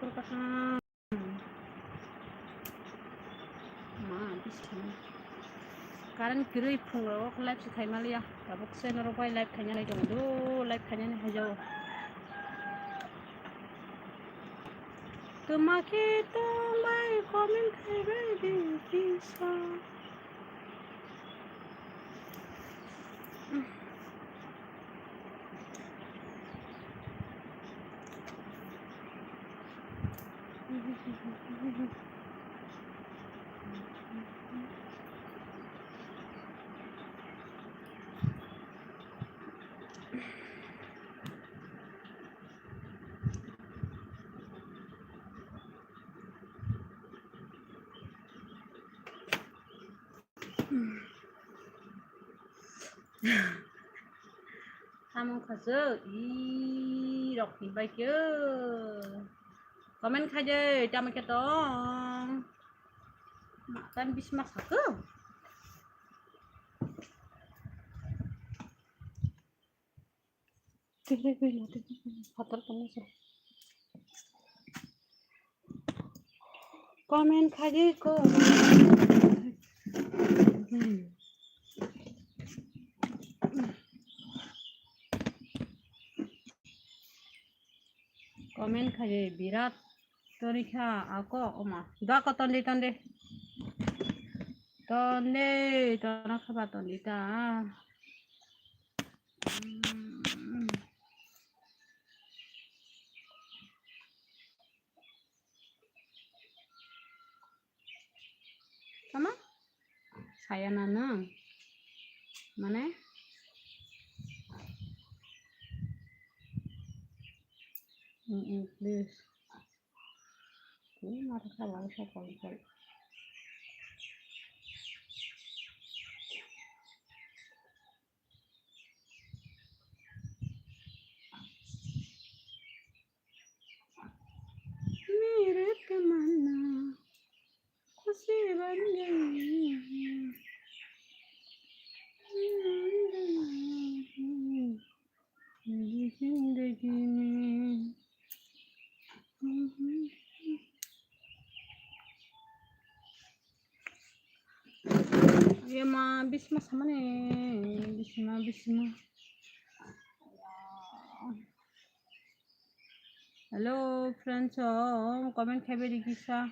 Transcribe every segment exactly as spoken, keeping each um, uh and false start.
Kurkasam. Ma, biskang. Current kwrwi phungrok live se khaimaliya. Tabuk se norok bai live khainani tongo. Do live khainani haijao. Twma khe tongbai comment khaibai di kisa. Samung khasuk, ee, rok ni bai khe. Comment khai de, tamo khe tong. Ma, tan bis ma sakhe. Comment khai di ko. Comment khai di birat. Torikha ako oma. Dua ko tonde tonde. Tonde, tona khaba tonde ta. Hmm. Tama? Saya nana. Mana? In English. Ini marah sama saya kontrol. मेरा तमन्ना खुशी बन गई मेरी जिंदगी में। Yama bisma samane, bisma, bisma. Hello friends, oh, comment khaibe di kisa.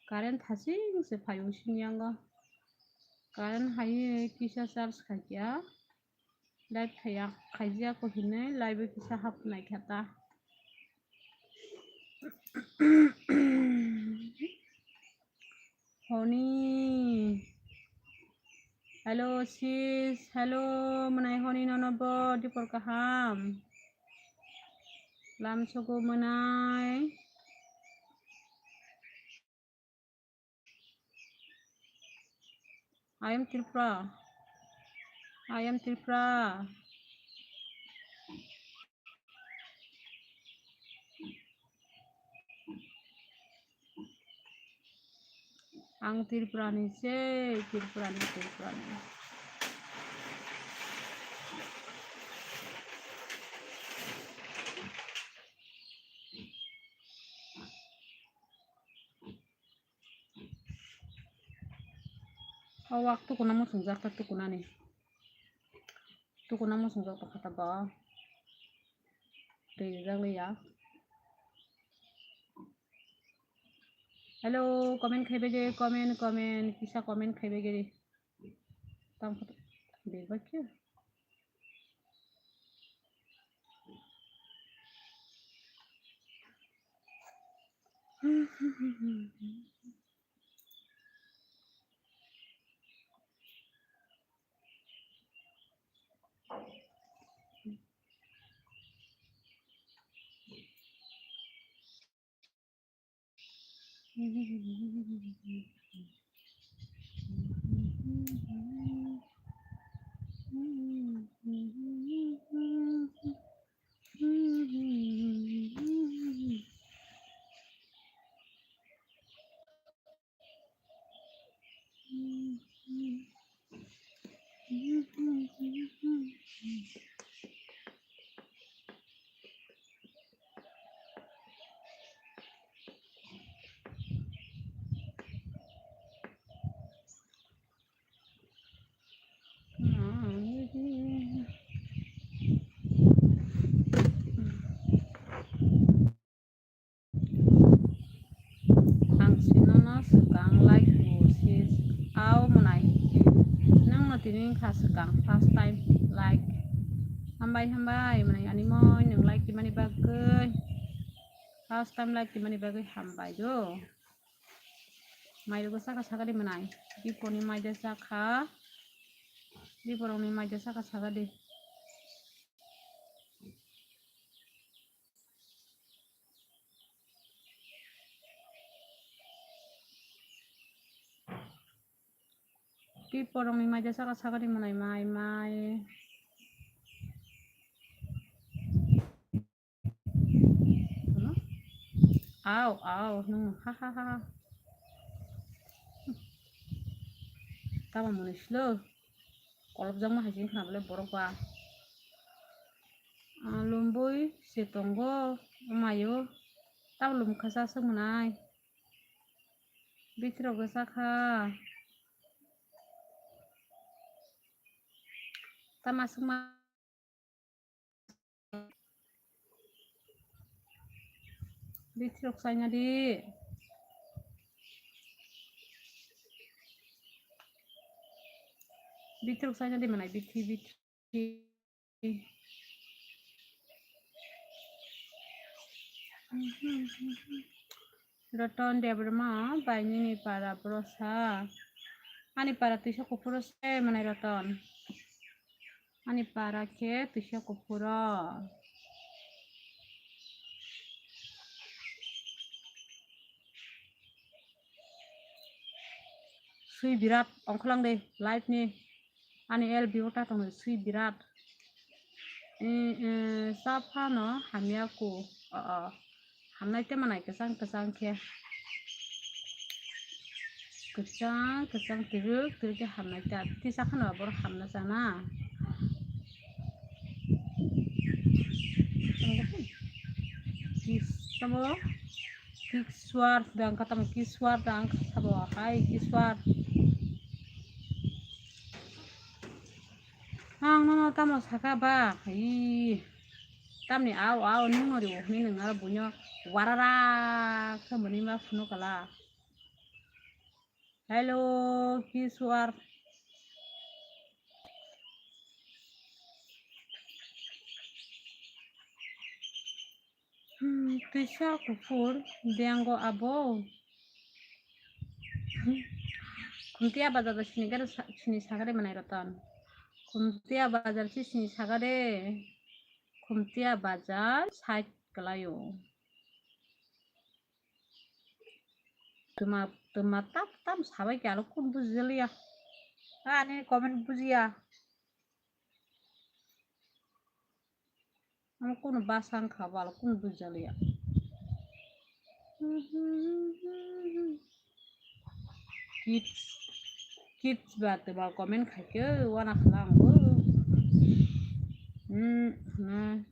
Current hasing se phaio sing yango. Current hai kisa charge khaikya. Live khaya, khaijak ko hinwi live kisa hapnai kha ta. Honi. Hello sis, hello mwnai honi nono bo dipor kaham. Lam sogo mwnai. I am Tripura. I am Tripura. Ang Tripura ni se, Tripura ni, Tripura ni. O wak tukuna muchungjak ta tukunani. Tukuna muchungjak ta kha ta ba. Tei rijak liya. Hello, comment khaibe de, comment, comment, kisa comment khaibe giri. Tam kha ta, bebak khe. Wngkha swkang first time like. Hambai, hambai, mwnai ani moi nwng like twi mani bagwi. First time like twi mani bagwi hambai do. Mai rwgwi saka saka di mwnai. Biponi mai de saka. Biporokni mai de saka saka di. Biporokni mai de saka saka di mwnai mai, mai. Au, au, hmm, ha, ha, ha, ha. Tamo mwnwi slo. Kolopjakma hai se wngkha na bole borok ba. Ah, lumbui se tongo, mayo. Tamo lum kha sa swk mwnai. Bithi rok bwsa kha. Tamo aswk ma. Bithi rok chaina di. Bithi rok chaina di mwnai, bithi, bithi. Roton Debbarma bai nini para bwrwsa. Ani para twisa kuphur se mwnai Roton. Ani para khe twisa kuphur o. Swi birat ongkholang de live ni. Ani L B o ta tong swi birat. Eh, eh, sa phano hamya ku. O, o. Hamnai te manai kwchang kwchang khe. Kwchang kwchang twrwk twrwk khe hamnai ta. Tisa khano borok hamna chana. Kis tamo? Kiswar dang katamo kiswar dang sabo hai kiswar. Ang nono tamo saka ba? Hai. Tamni au au nung no riwo hwnwi nung aro buino warara khe mwnwi ma phunukala. Hello, kiswar. Hmm, twisa kuphur, dengo abo. Khumtiya bazar da sini gare sa-, sini sagare manai Roton. Khumtiya bazar si sini sagare. Khumtiya bazar side kalayo. Tuma, tuma tap tap sabai khe alo kun bujiliya. Ani comment bujiya. Ang kunu basa wngkha, wal kunu bujaliya. Kids, kids ba te ba comment khaikhe wana khala ang bo. Hmm, hmm.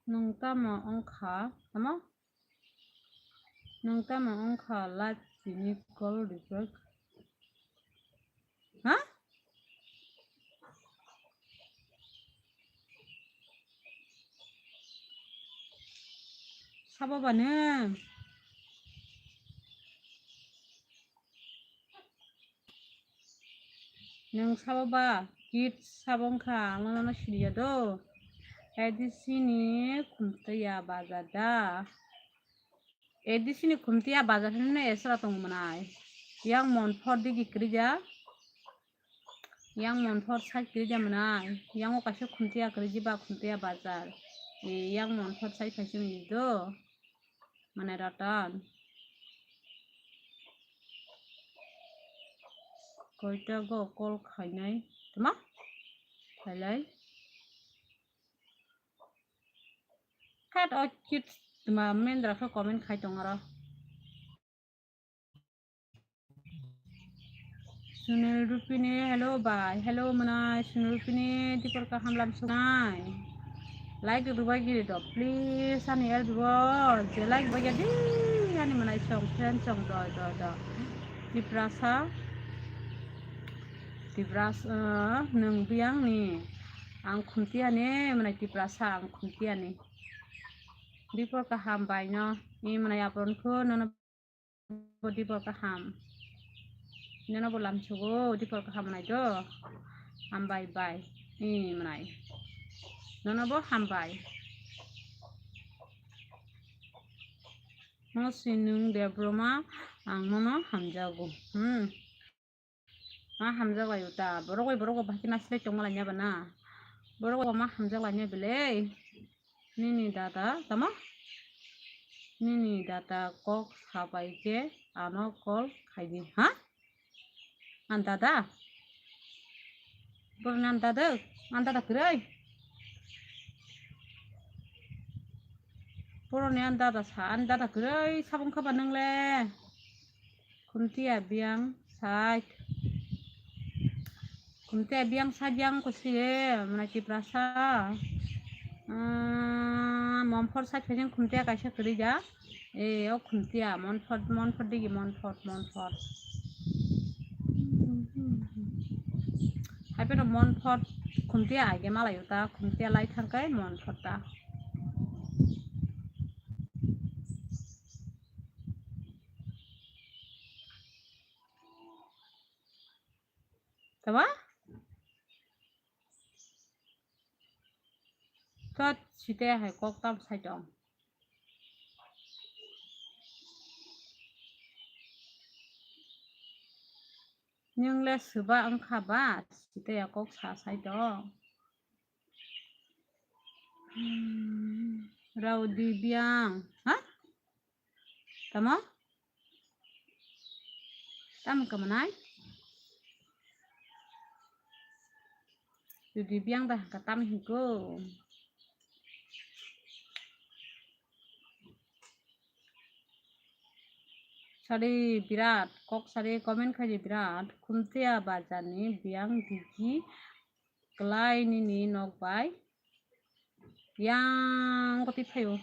Nwng tamo wngkha, tamo? Nwng tamo wngkha live tini call reject? Ha? Sabo ba nwng? Nwng sabo ba? Kids sabo wngkha, ang nono siniya do. A D C ni Khumtiya bazar da. A D C ni Khumtiya bazar hinwi no esra tong mwnai. Yang Monpor digi kwrwija. Yang Monpor side kwrwija mwnai. Yang o kaisa Khumtiya kwrwiji ba Khumtiya bazar. E, yang Monpor side kaisa wngwi do. Mane Ratan. Koita go call khainai. Tama? Khailai. Khat o kids tuma mendra khe comment khai tong aro. Sunil Rupini, hello bai, hello mwnai, Sunil Rupini, tipor kaham lam sunai. Like rwbaigiri do, please, ani L B o je like baigya di, ani mwnai chong, friend chong, do, do, do. Tiprasa, Tiprasa, nwng biyang ni, ang Khumtiya ni, mwnai Tiprasa, ang Khumtiya ni. Dipor kaham bai no, ni mwnai apron kho, nono bo dipor kaham. Nono bo lamsogo dipor kaham mwnai do. Hambai bai. I mwnai. Nono bo hambai. Mo sinung Debroma, ang nono hamjago. Hmm. Ma hamjak lai uta. Borok bai borok bai khe nasilai tongma lai nya bana. Borok bai ma hamjak lai nya belai. Nini dada, tamo? Nini dada kok sabai khe ano call khaidi, ha? An dada? Borok ni an dada? An dada kwrwi? Borok ni an dada sa, an dada kwrwi sabung khaba nwngle? Khumtiya biyang side. Khumtiya biyang side yang kusi e, mwnai Tiprasa. Ah, Monphor side phai jang Khumtiya kaisa kwrwi ja. E, o Khumtiya, Monphor, Monphor digi, Monphor, Monphor. Hai phano Monphor, Khumtiya age malai uta, Khumtiya lai thang kai Monphor ta. Tama? Tot site hai kok tam sai tong. Nwng le swba wngkha ba, site ya kok sa sai tong. Hmm, Raudi biyang, ha? Tamo? Tamo kamanai? Jodi biyang da ka tam hiko. Sari birat, kok sari comment khaidi birat. Khumtiya bazar ni biyang digi klai nini nok bai. Yang koti phayo.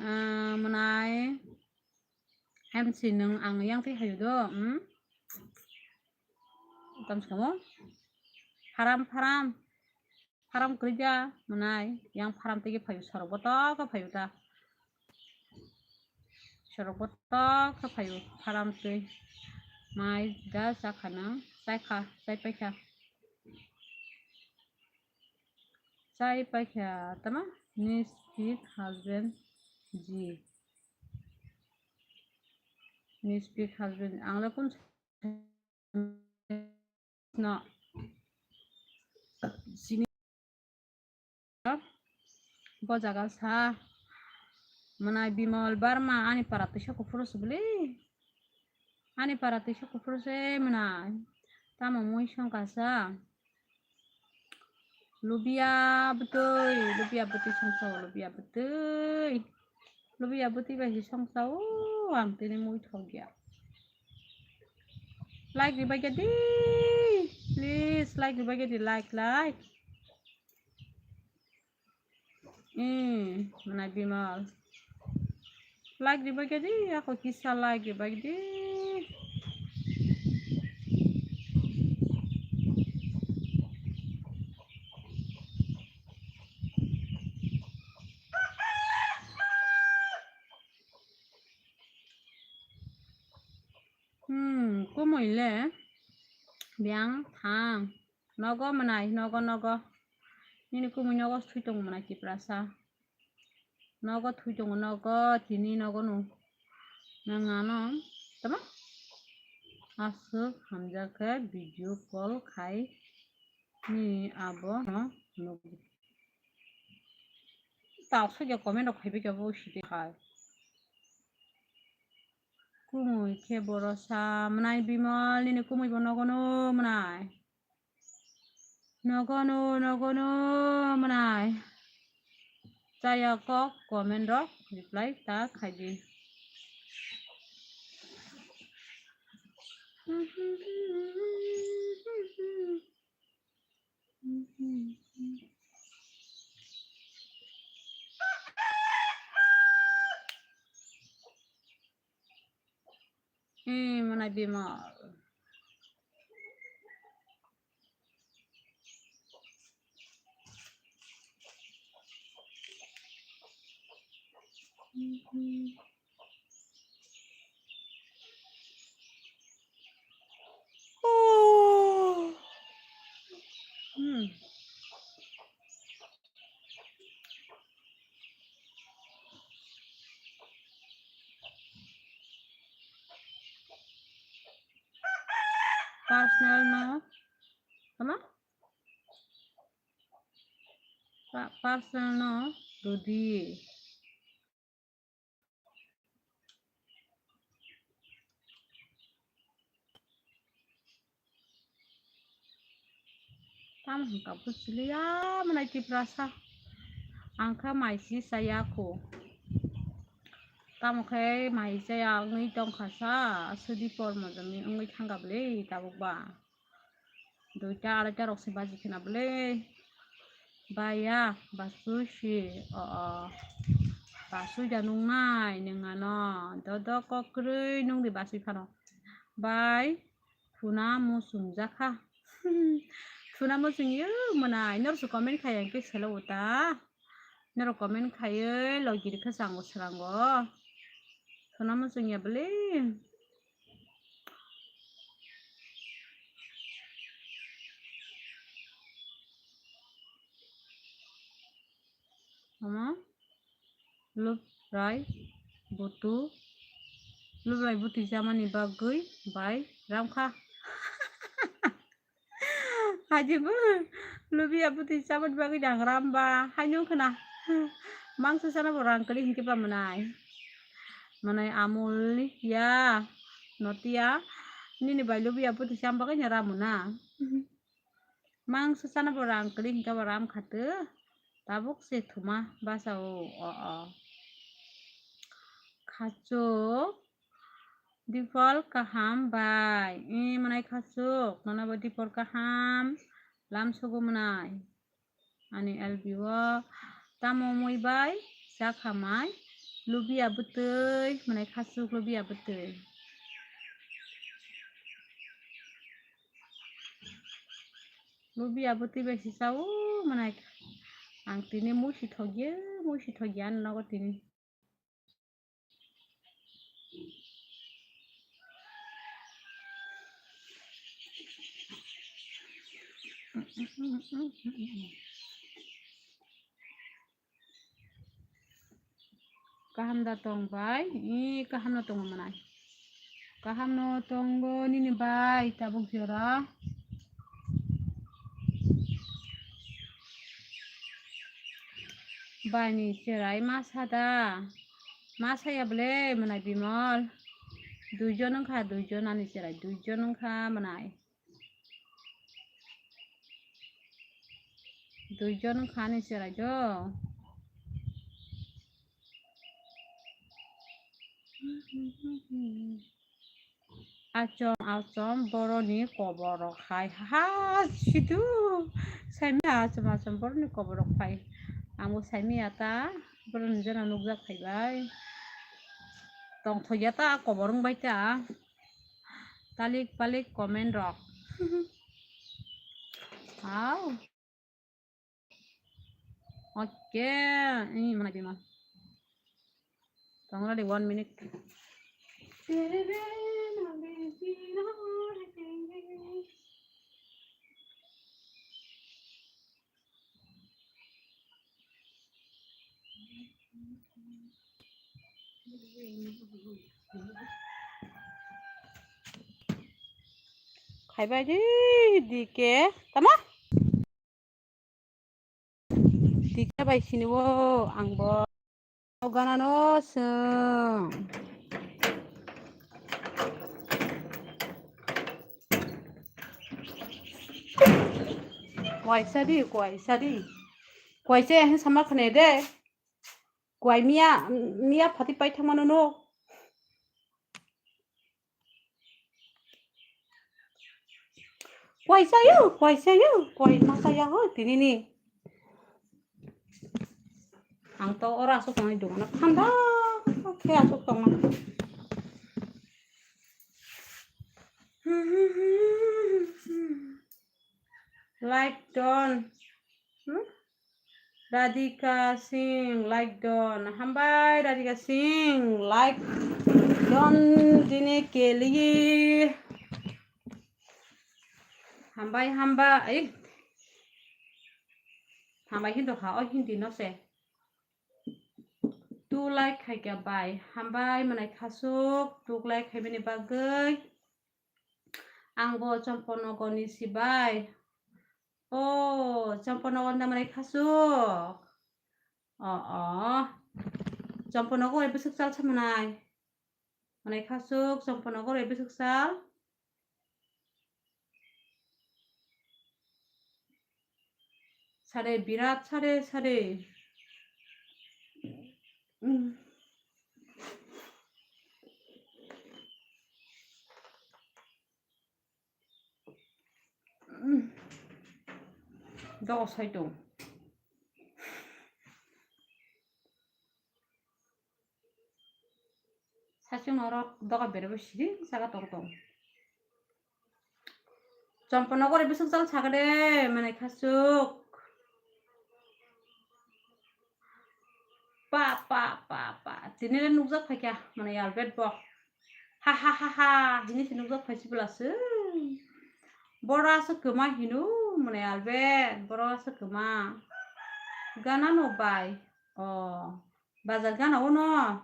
Ah, mwnai. M C nwng ang yang twi hayu do, hmm? Tam sukamo? Pharam, pharam. Pharam kwrwija, mwnai. Yang pharam tigi phayu, sorok botok khe phayu ta. Sorok botok khe phayu, pharam twi. Mai da sakha nwng, chai kha, chai paikha. Chai paikha, tama? Ni speak husband ji. Ni speak husband. Ang le kun no. Sini. Bo jaga sa. Mwnai Bimal Barma ani para tisa kuphuru subli. Ani para tisa kuphuru se mwnai. Tamo mui song kasa. Lubia bwtwi, lubia bwtwi song sao, lubia bwtwi. Lubia bwtwi bai se song sao, ang tini mui thok ya. Like ribai khe di. Please, like ribai khe di, like, like. Hmm, mwnai Bimal. Like ribai khe di, ako kisa like ribai khe di. Hmm, kumui le biyang thang. Nogo mwnai, nogo, nogo. Nini kumui nogo thwi tongo mwnai Tiprasa. Nogo thwi tongo, nogo, tini nogo no. Nang ano, tama? Aswk hamjak khe video call khai ni abo no nugo. Tok soi comment rok khai bai khe bo sidi khai. Kumui khe borosa mwnai Bimal nini kumui bo nogo no mwnai. Nogo no, nogo no mwnai. Chaya kok comment rok reply ta khai di. Bimal. Hmm. Personal no, tama? Pa-, personal no rwdi. Tamo hwnkha bwswlwi ya mwnai Tiprasa. Ang kha mai si chaya kho. Tamo khe mai chaya wngwi tongkha sa, aswdi por mojongni wngwi thangkha bwle tabuk ba. Duita araita rok se baji khna bwle. Baya, basu si, o, o. Basu ja nungnai, nwng ano. Dodo kok kwrwi nungdi basui phano. Bai, phuna muchung jakha. Phuna muchung yo mwnai. Norok se comment khai ang khe selo uta. Norok comment khaiwi logi rikha chango srango. Phuna muchung ya bwle. Omo lubrai butu, lubrai buti chamani bagwi bai ramkha. Hajibo lubiya buti chamani bagwi dang ramba haino khna. Mangsa sana bo rang kwrwi hinkhe ba mwnai. Mwnai Amul ya notiya nini bai lubiya buti cham bagwi no ramuna. Mangsa sana bo rang kwrwi hinkhe bo ram khatwi. Tabuk se thuma basa o, o, o. Khachuk, dipol kaham bai. I mwnai khachuk, nono bo dipol kaham. Lam sugu mwnai. Ani L B o tamo mui bai, chakha mai. Lubiya bwtwi, mwnai khachuk lubiya bwtwi. Lubiya bwtwi bai se chao mwnai. Ang tini musi thokya, musi thokya ani nogo tini. Kaham da tong bai? I kaham no tongo mwnai. Kaham no tongo nini bai tabuk jora. Bai ni cherai ma sa da? Ma saya bwle mwnai Bimol. Duijon wngkha, duijon ani cherai, duijon wngkha mwnai. Duijon wngkha ani cherai do. Achom achom boroni koborok hai ha situ. Saimya achom achom boroni koborok hai. Ang bo saimya ta boroni jana nukjak phaibai. Tongthokya ta kobor wngbai ta. Talik palik comment rok. Hau. Okay, ini mana Bima? Tong ready, one minute. Khaibai di, di ke, tama? Di ke bai sini wo, ang bo. O gana no sung. Kuaisa di, kuaisa di. Kuaisa yang sama kene de. Kuai mia, mia phati pai thangmano no. Kuai sayo, kuai sayo, kuai ma saya ho tinini. Ang to ora asuk tongnai dogano thanda khe asuk tongma. Like don. Hmm? Radhika Singh, like don. Hambai Radhika Singh, like don dine ke liye. Hambai, hambai. Hambai Hindi ha, o Hindi no se. Tu like khai kya bai. Hambai manai khasuk, tu like khai bini bagwi. Ang bo Chomponogo ni si bai. O, Chomponogo ni manai khasuk. O, o. Chomponogo bai bwswk chal sa manai. Manai khasuk, Chomponogo bai bwswk chal. Sare, birat sare, sare. Mm. Mm. Dogo sai tong. Sachung norok doga berebo siring saka tong tong. Chomponogo bai bwswk chal saka de, manai khasuk. Pa, pa, pa, pa. Tini le nukjak phaikha, manai Albert bo. Ha, ha, ha, ha. Hini se nukjak phaisi bwla se. Boro aswk kwma hino, manai Albert. Boro aswk kwma. Gana no bai. O. Bazar gana uno.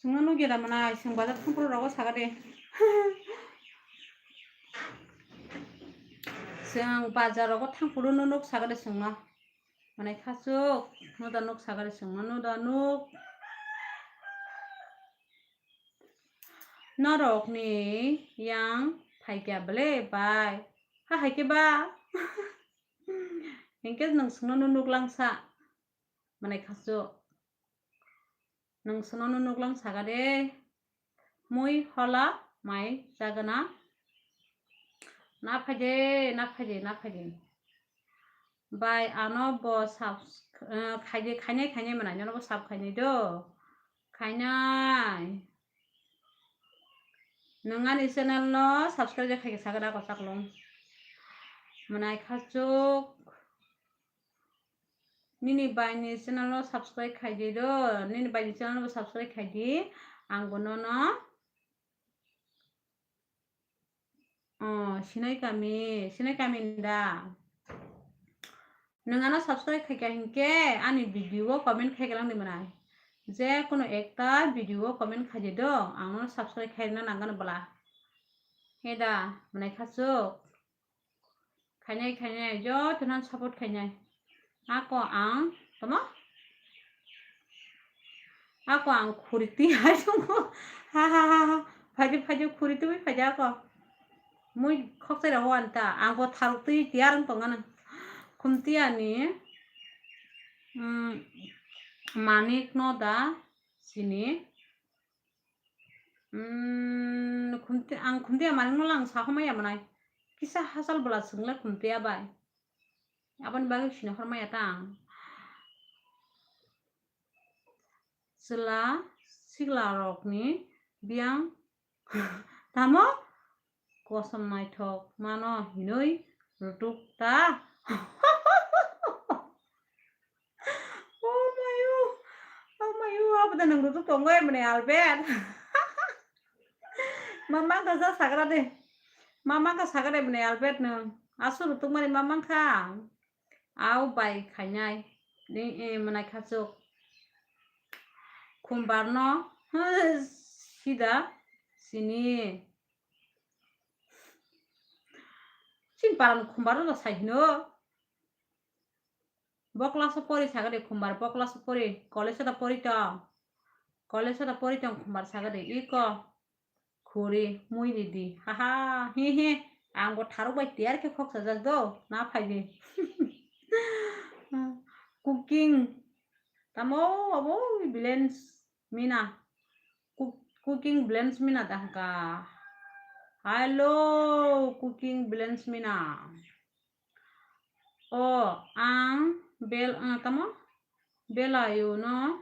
Chwngno nugya da manai, chwng bazar thangphuru rogo saka de. Chwng bazar rogo thangphuru no nuk saka de chwngno. Manai khasuk, no da nuk saka de chwngno, no da nuk. Norokni yang phaikya bwle bai? Ha haikhe ba? Hinkhe nwng chwngno nuklang sa. Manai khasuk. Nwng chwngno nuklang saka de. Mui hola mai chagana. Na phaide, na phaide, na phaide. Bai ano bo subs-, eh, khaide, khainai, khainai manai, nono bo sub khainai do. Khainai. Nwng ani channel no subscribe khaikhe sakhe da kwchak long. Manai khasuk. Nini bai ni channel no subscribe khaidi do. Nini bai ni channel no subscribe khaidi. Ang bo nono. Oh, sinai kami, sinai kami da. Nwng ano subscribe khaikha hinkhe ani video o comment khaikha langdi manai. Je kono ekta video o comment khaidi do, ang no subscribe khaina nangani bwla. He da, manai khasuk. Khainai, khainai, jotono support khainai. Ako ang, tamo? Ako ang khuri twi hai tongo. Ha, ha, ha, ha. Phaidi, phaidi, khuri twi phaidi ako. Mui khokchai rok wan ta. Ang bo tharuk twi tiyar wng tongano. Khumtiya ni, mm, manik no da sini. Mm, khumti-, ang khumtiya manik no lang sa homaya manai. Kisa hachal bwla chwng le khumtiya bai. Aboni bagwi sini hormaya ta ang. Chwla sikla rokni biyang tamo kosom naithok mano hinwi rutuk ta. Oh mayo, oh mayo, abo da nwng rutuk tongo mane Albert. Mama ka ja sagra de. Mama ka sagra de mane Albert nwng. Asu rutuk mani mama kha. Au bai khainai. Ni, eh, manai khachuk. Khumbar no, sida, sini. Sin paran khumbar no sai hino. Bo class o pori saga de khumbar, bo class o pori, college o da pori tong. College o da pori tong khumbar saga de, iko. Khuri, mui ridi. Haha, he he. Ang bo tharuk bai tiyar khe khok sajak do. Na phai de. Cooking. Tamo abo balance mina. Cook-, cooking balance mina da hwnkha. Hello, cooking balance mina. O, ang bel-, ah, tamo? Belayo no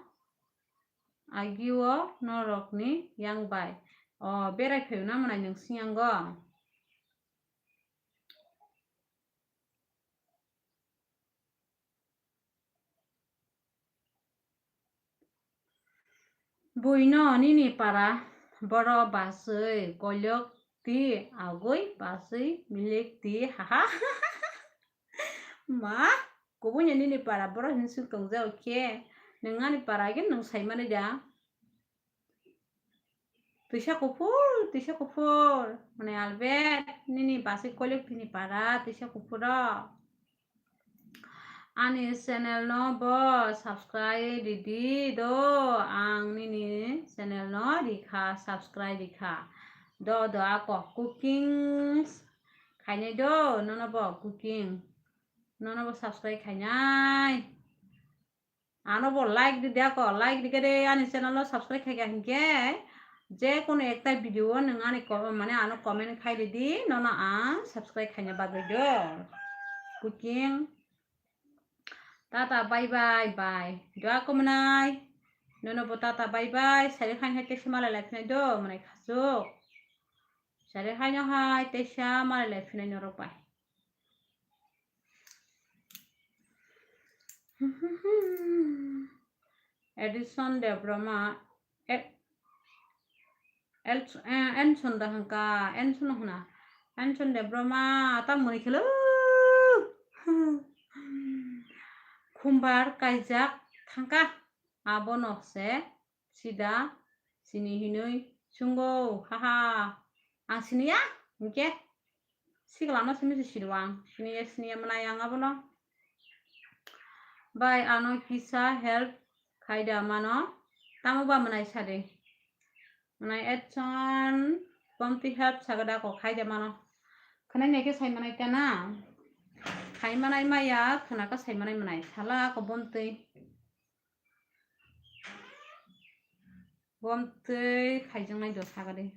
Agio norokni yang bai. O, berai phaio na mwnai nwng siyang go? Buino nini para boro baswi koilok ti agoi baswi milik ti haha. Ma, kubuino nini para boro hinwi swng tongjao khe, nwng ani para khe nwng saimani da? Twisa kuphur, twisa kuphur. Mane Albert, nini baswi koilok tini para, twisa kuphuro. Ani channel no bo subscribe ridi do, ang nini channel no rikha, subscribe rikha. Do, do, ako cooking khainai do, nono bo cooking. Nono bo subscribe khainai. Ano bo like di de ako, like di kede ani channel o subscribe khai kha hinkhe, je kono ekta video o nwng ani ko-, mane ano comment khai di di, nono ang subscribe khaina bagwi do. Cooking. Tata bye bye bye. Do ako mwnai. Nono bo tata bye bye. Sari khain hai teisa malai lai phinai do, mwnai khasuk. Sari khaino hai teisa malai lai phinai norok bai. Edison Debroma, e-, El-, eh, Enson da hwnka, Enson hwna. Enson Debroma, ta muni khelo. Khumbar kaijak thangka, abo nokse. Sida, sini hinui sungo, haha. Ang siniya, hinkhe. Siklano simi se sido ang. Siniya, siniya mwnai ang abono. Bai, ano kisa help khaida mano. Tamo ba mwnai sadi. Mwnai etson, pomti help sagada ko khaida mano. Khwnai naikhe sai mwnai tana. Khai mwnai maya, khwnaka sai mwnai mwnai. Sala ko bomtwi. Bomtwi khaijaknai do sagadi.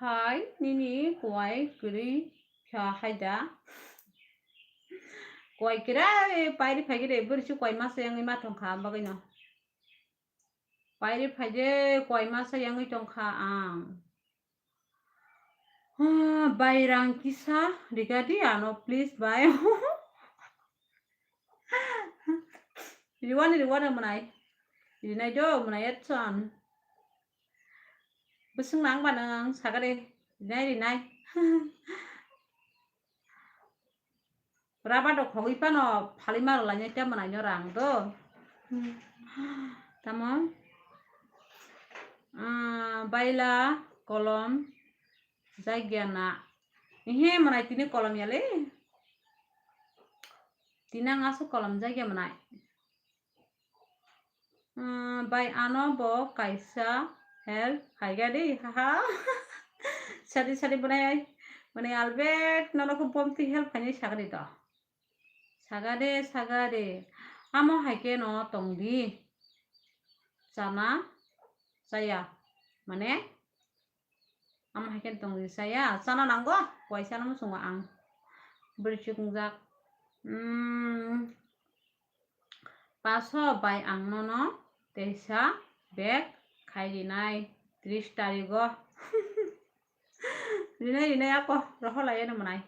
Hai, nini kuai kwrwi kha hai da? Kuai kwrwi pairi phai khe de, bwrwi se kuai masa yangwi ma thong kha, bagwi no. Pairi phai de, kuai masa yangwi tong kha ang. Ah, bai rang kisa riga di ano, please, bai. Riwani, riwani mwnai. Rinai do, mwnai etson. Bwswng nang ba nang, sagade. Rinai, rinai. Raba do khogwi phano phalwi ma rwlainai tei mwnai no rang do. Tamo? Ah, baila kolom jagya na. Ehe, mwnai tini kolom ya le. Tini ang aswk kolom jagya mwnai. Hmm, bai ano bo kaisa help khaiga di, haha. Sadi sadi bwnai, mwnai Albert, nono khe bomti help khainai sagadi to. Sagade, sagade. Amo hai khe no tong di. Chana, chaya. Mane, Amo hai khe tong di saya, chana nango, kuai chana muchungo ang. Bwrwi chukungjak. Hmm. Paso bai ang nono teisa bag khai rinai tris tarigo. Rinai, rinai ako, rohor lai ano mwnai.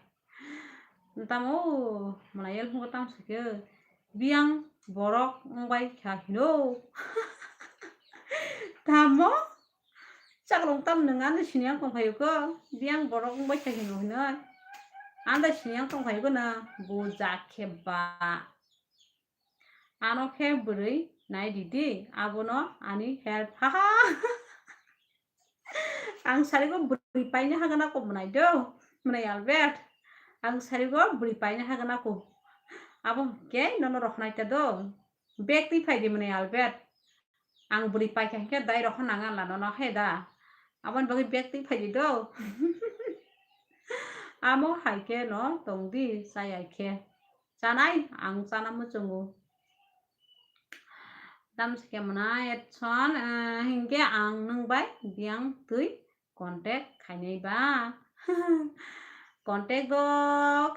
Tamo mwnai el phungo tamo sakhe, biyang borok wng bai kha hino. Tamo? Chakrung tam nwng ano sini ang tongphaio kho, biyang borok wng bai kha hino hinoi. Anda sini ang tongphaio kho na, buja khe ba. Ano khe bwrwi nai di di, abono ani help, haha. Ang sarigo bwrwi paina hagana ko mwnai do, mwnai Albert. Ang sarigo bwrwi paina hagana ko. Abo khe nono rohornai ta do. Bag twi phai di mwnai Albert. Ang bwrwi paikha hinkhe dai rok nang anla nono he da. Aboni bagwi bag twi phai di do. Amo hai khe no tong di, chaya khe. Chanai ang chana muchungo. Tamsi khe mwnai Edson, eh, hinkhe ang nwng bai biyang twi contact khainai ba. Contact do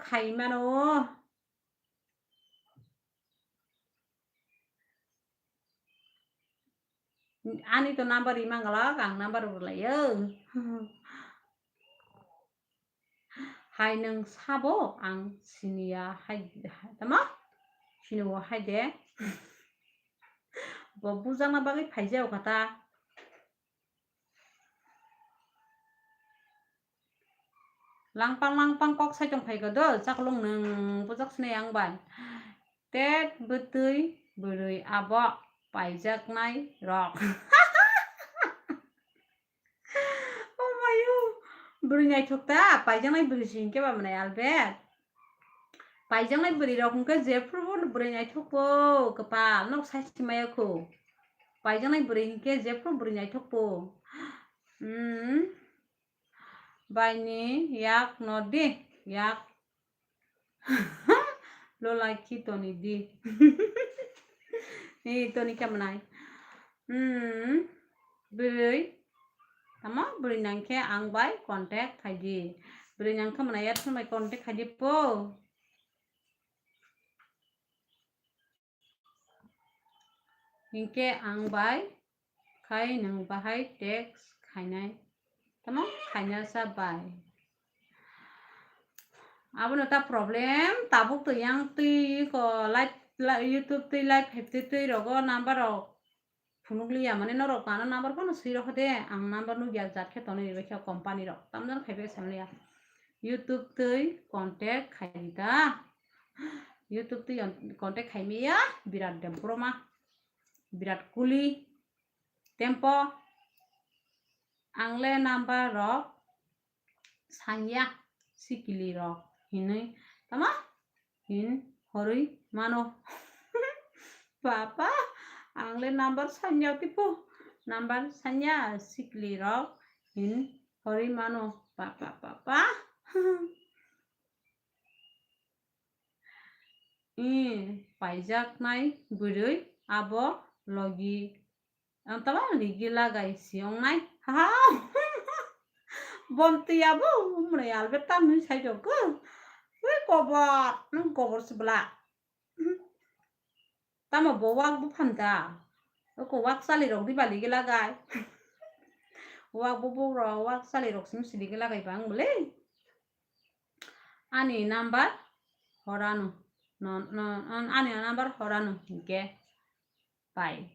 khai mano. Ani to number ri mangalak, ang number rwlaio. Hai nwng sabo ang siniya hai, hai, tamo? Siniwo hai de. Bo bujakna bagwi phaijao kha ta. Langpang langpang kok sai tong phai kha do, chaklung nwng bujak sinai ang bai. Tet bwtwi bwrwi abo paijaknai rok. Oh mayo, bwrwi naithok ta, paijaknai bwrwi si hinkhe ba mwnai Albert. Paijaknai bwrwi rok hinkhe jephru bo bwrwi naithok bo kwpal, nok sai si maya kho. Paijaknai bwrwi hinkhe jephru bwrwi naithok bo. Hmm. Baini yak no di, yak. Lola ki toni di. Ni toni khe mwnai. Hmm. Bwrwi. Tamo bwrwi nangkhe ang bai contact khai di. Bwrwi nangkhe mwnai ya thumai contact khai di po. Hinkhe ang bai khai nwng bahai text khainai. Tamo khaina sa bai. Abono ta problem, tabuk to yang twi ko live, live, YouTube twi live hai twi twi rogo number rok phunuk liya, mane norok ano number phano swi rokha de, ang number nukya jat khe tonwi bai khe company rok. Tamjani khai bai sanliya. YouTube twi contact khai di ta. YouTube twi on-, contact khai miya, Birat Debbarma, Birat Kuli, Tempo. Ang le number rok sanya sikili rok hinwi tamo hin horwi mano. Papa, ang le number sanya tipo, number sanya sikili rok hin horwi mano. Papa, papa. I paijaknai bwrwi abo logi. Ang tamo ligi lagai si wngnai. Ha! Bom twi abo mwnai Albert tamni sai rok go. Ui kobor, nwng kobor se bwla. Tamo bo wak bo phan da. Oko wak chali rok diba ligi lagai. Wak bo bo rok, wak chali rok sim si ligi lagai bang bwle. Ani number horano. No, no, ani number horano hinkhe pai.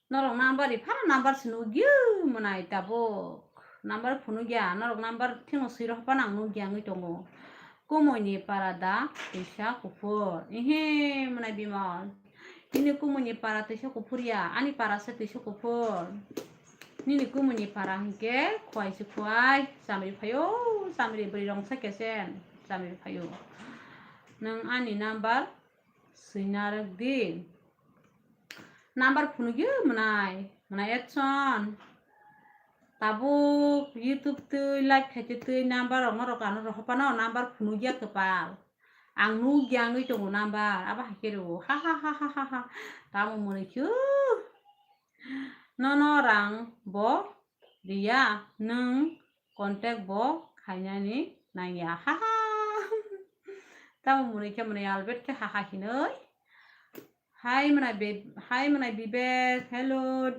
Norok number ri phano number se nukya mwnai tabuk. Number phunukya, norok number thino swi rok phano ang nukya wngwi tongo. Kumui ni para da twisa kuphur. Ehe, mwnai Bimal. Nini kumui ni para twisa kuphur ya, ani para se twisa kuphur. Nini kumui ni para hinkhe khwai se khwai, chamri phaio, chamri bwrwi rong sa kesen, chamri phaio. Nwng ani number swina rwk di. Number phunukya mwnai, mwnai Edson. Tabuk YouTube twi live khaite twi number rok norok ano rohor phano number phunukya kwpal. Ang nukya wngwi tongo number, abo hai khe rwo. Ha ha ha ha ha ha. Tamo mwnwi khe. Nono rang bo riya, nwng contact bo khainani nangya. Ha ha. Tamo mwnwi khe mwnwi Albert khe ha ha hinwi. Hai mwnai Be-, hai mwnai Bibek, hello.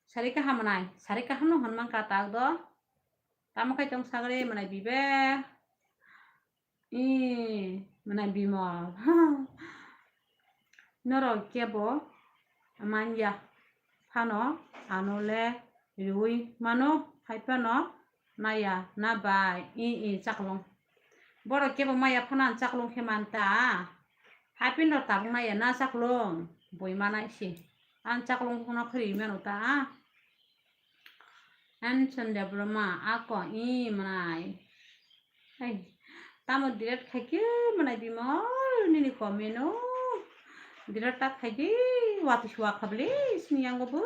Sari kaham mwnai, sari kaham no hwn mankha tak do. Tamo khai tong sagri mwnai Bibek. I, mwnai Bimal. Norok kebo manya phano ano le riui mano, hai phano naya na bai, i, i, chaklong. Borok kebo maya phano ang chaklong khe man ta. Hai phano tabuk naya na chaklong, boi manai se. Ang chaklong phano khri mano ta. Anson Debbarma, ako i mwnai. Hai, tamo delete khai khe mwnai Bimal nini comment o. Delete ta khai di, watwi suwa kha bwle sini yango bo.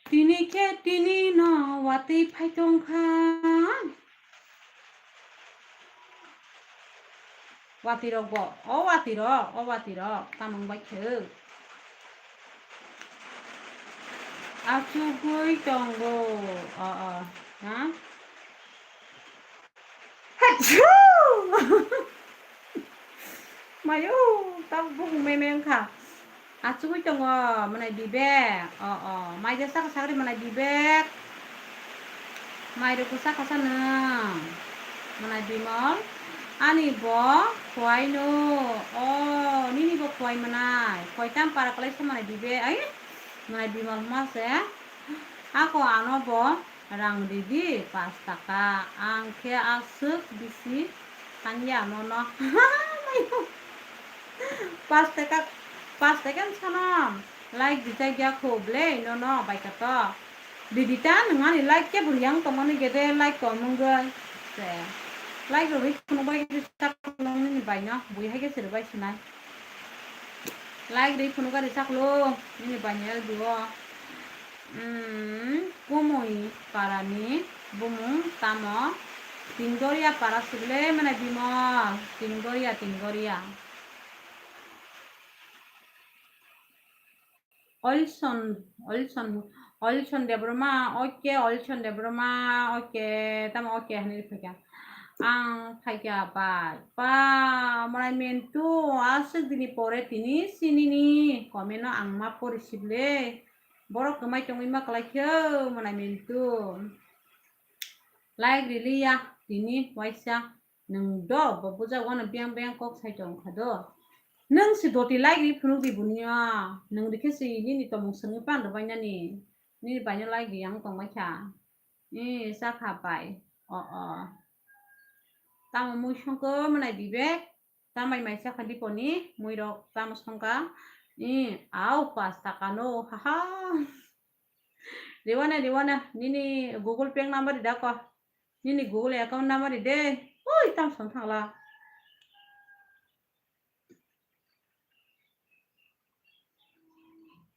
Tini khe tini no watwi phai tong kha. Watwi rok bo, o watwi rok, o watwi rok, tamung bai khe. Achugwi tongo, o, o, ha? Hachu! Mayo, tabuk bukung meme wngkha. Achugwi tongo, mwnai Bibek. O, o, maida saka sakri mwnai Bibek. Mairok kwsa kwsa nwng. Mwnai Bimol. Ani bo khuaino. O, nini bo khuai mwnai. Khuai tam para kwlai sa mwnai Bibek. Ai, mwnai Bimol hwnma se. Ako ano bo. Rang ridi, pas taka. Ang khe aswk bisi hanya nono. Pas taka, pas taka wngkha no. Like dijak ya kho ble nono bai kato. Didi ta nwng ani like khe bwrwi yang tongmani gede like kom wngwi. Se. Like rwui khunuk bai rijak nini bai no. Bui hai khe se rwbai sinai. Like rwui khunuk bai rijak lo nini bai ni L B o. Hmm, Kumui parani bumung tamo? Tinggoria para sible mane Bimol. Tinggoria, Tinggoria. Olson, Olson, Olson Debbarma, oke, Olson Debbarma, oke, tamo oke, hani phaikha. Ang phaikha bai. Pa, mane mentu, aswk dini pore tini sinini, comment no ang ma pori sible. Borok kwmai tongwi ma kwlai khe, mwnai mentu. Like rili ya, tini waisa. Nwng do, bo bujak wano biyang biyang kok sai tong kha do. Nwng si doti like ri phunuk di bunia. Nwng rikhe si nini tomung swngwi pan rwbai nani. Nini bai no like ri yang tong bai kha. Ee, cha kha pai. O, o. Tamo mui songkhe mwnai Bibek. Tambai mai cha kha diponi. Mui rok tamo songkha. Ee, au pas taka no. Ha, ha. Riwana, Riwana, nini Google Pay number ri da ko. Nini Google account number ri de. Ui, tam son thangla.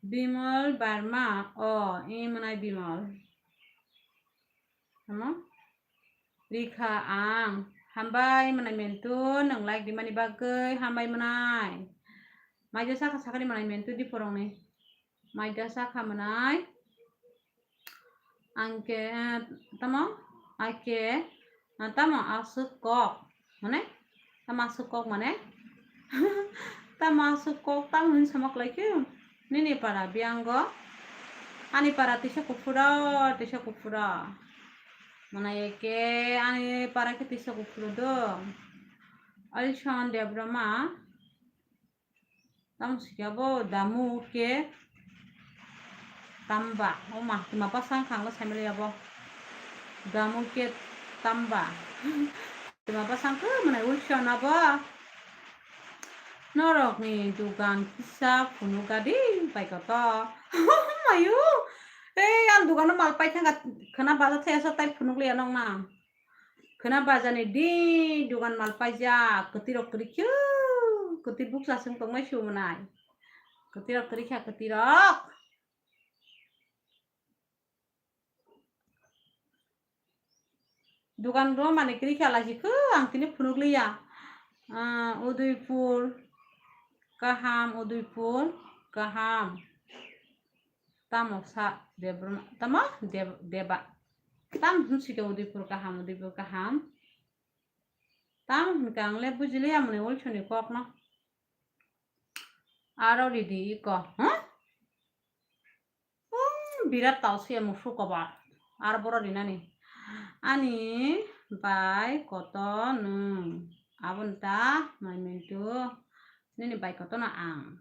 Bimal Barma, o, i mwnai Bimal. Tamo? Rikha ang. Hambai mwnai mentu, nwng like rimani bagwi hambai mwnai. Maida sakha sakani mwnai mentu diphorongni. Maida sakha mwnai. Ang khe, eh, tamo? Ake, eh, tamo aswk kok. Mane? Tamo aswk kok mane? Tamo aswk kok tamo hwn sama kwlai khe. Nini para biyango. Ani para tisa kuphura, tisa kuphura. Mane eke ani para khe tisa kuphura do. Alison Debroma. Tamo sikya bo damu ke tamba. O ma, tima pasang khangla saimali abo. Damu ke tamba. Tima pasang ke mana ulsho na bo. Norok ni dugan kisa phunuk gadi bai koto. Mayu. Ei, ang dugan no mal pai thangka khana bala thaya sa tai phunuk liya nong na. Khwna bajani di dugan mal paijak, kwtwi rok kwrwi khe, kwtwi bukcha swng tongmai sumonai. Kwtwi rok kwrwi kha, kwtwi rok. Dugan rw mani kwrwi kha lachi khe, ang tini phunuk liya. Ah, Udaipur kaham, Udaipur kaham. Tamo sa Debbarma, tamo Deb-, Deba. Tam hwn sika Udaipur kaham, Udaipur kaham. Tam hwn ka ang le bujili amoni ulsoni kokno. Aro ridi iko, ha? Hmm, birat tausi amo sukoba. Ar boro rinani. Ani bai koto nwng. Aboni ta mai mintu. Nini bai koto no ang.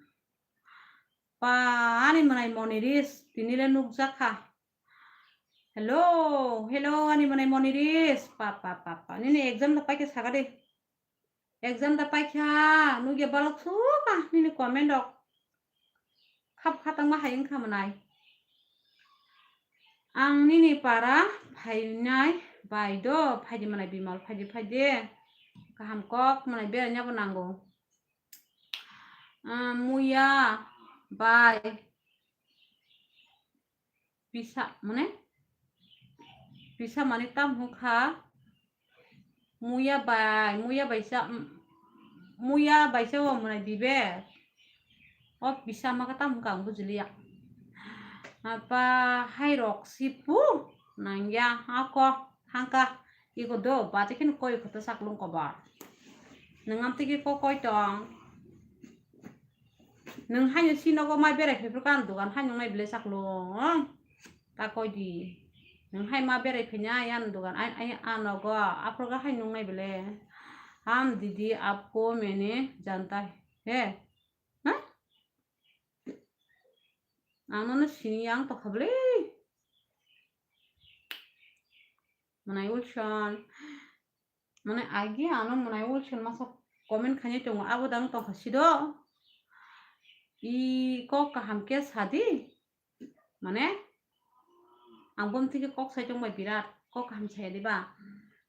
Pa, ani mwnai Moniris, tini le nukjakha. Hello, hello, ani mwnai Moniris. Pa, pa, pa, pa. Nini exam da paikha saga de. Exam da paikha, nugya balok suka, nini comment rok. Khap khatang ma hayung kha mwnai. Ang nini para phainai bai do, phaidi mwnai Bimal, phaidi, phaidi. Kaham kok mwnai beraina bo nango. Ah, muya bai. Pisa, mane? Pisa mane tam hwn kha. Muya bai, muya bai sa, muya bai sa o mwnai bibe. O pisa ma kha tam hwn kha ang bujiliya. Apa hai rok sipu nangya ako hangka iko do bati khin koi kho to saklung koba. Nang am tiki ko koi tong. Nang haino si nogo mai berai phai phuru kan dugan haino mai bile saklung. Ta koi di. Nang hai ma berai phai na yan dugan ai ai a nogo aphuru ga hai nung mai bile. Ham didi apko mene janta he. Ha? Ang nono sini yang to khabli. Mwnai Wilson. Mane agi ano mwnai Wilson masa comment khainai tongo, abo dang tongkha sido. I kok kaham khe sadi. Mane ang bom thike kok sai tongbai birat kok kaham sai diba.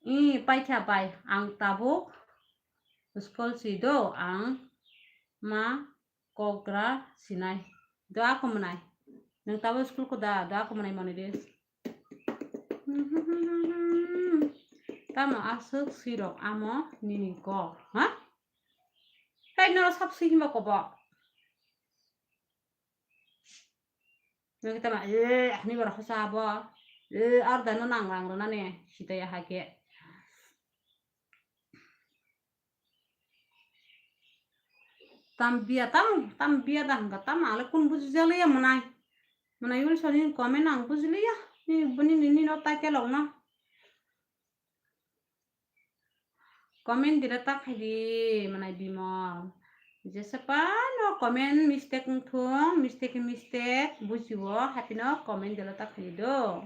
I paikha bai ang tabuk school si do ang ma kogra sinai. Do ako mwnai. Nang tabuk school ko da, do ako mwnai mani de. Tamo aswk sirok amo nini kok, ha? Hei, norok sab swi himba kobo. Nang tama, eh, ani bara hosa abo. Eh, ar dano nang lang rana ne, sita ya hake. Tam biya tam, tam biya da hangka tam ale kun buji jale ya mwnai. Mwnai Wilson ni comment ang bujiliya. Ni buni ni ni no ta kelok no. Comment dila ta khai di mwnai Bimal. Jesa pa no comment mistake wng thung, mistake mistake bujiwo hati no comment dila ta khai di do.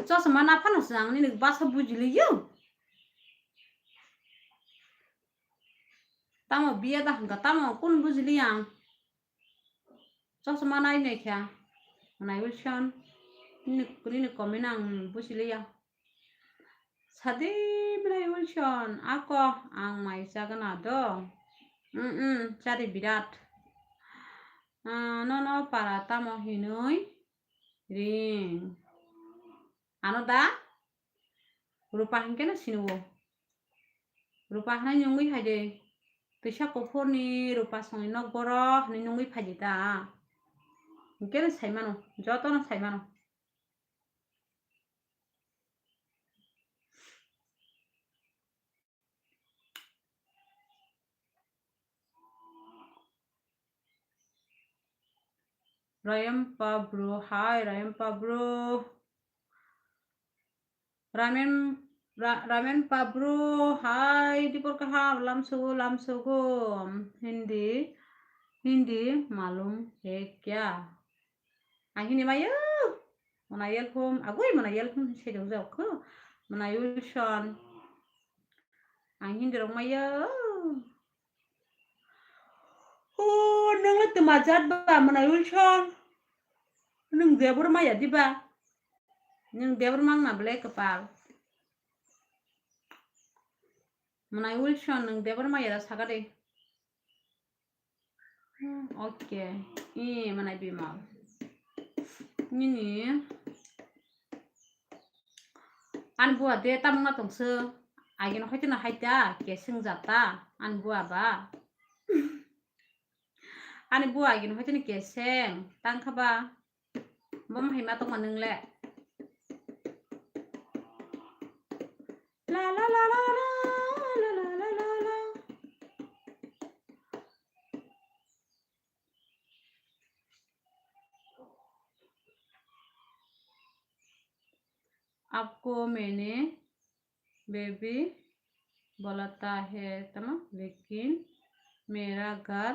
Chosma na phano se ang nini basa bujiliyo. Tamo biya da hangka tamo kun bujili ang. Chosma nai nai kha. Mwnai Wilson. Nini, nini comment ang bujiliya. Sadi mwnai Wilson. Ako ang mai chagana do. Mm, mm, chari birat. Ah, nono para tamo hinui ring. Ano da? Rupa hinkhe no sinuo. Rupa hinui nungwi hai de. Twisa kuphurni Rupa songni nok boro hinui nungwi phai de ta. Hinkhe no sai mano. Joto no sai mano. Rayam pa bro, hai Rayam pa bro. Ramen, ra-, ramen pa bro, hai Dipor kaham, lamsugo, lamsugo. Hindi, Hindi malum hai kya? Ang Hindi maya. Mwnai Wilson, agui mwnai Wilson sai dong jao kho. Mwnai Wilson. Ang Hindi rok maya. O, nang le tma jat ba mwnai Wilson. Nung debor maya diba? Nung debor mang na belai kwpal. Mwnai Wilson nung debor maya da saka de. Hmm, okay. I, mwnai Bimal. Nini. Ani bua de tamung na tongso. Agin hoite na haita, keseng jata. Ani bua ba. Ani bua agin hoite na keseng. Tangkha ba. Bom hai ma tongma nung le. La la la la la la la la la la. आपको मैंने बेबी बोला था है, तमा, लेकिन मेरा घर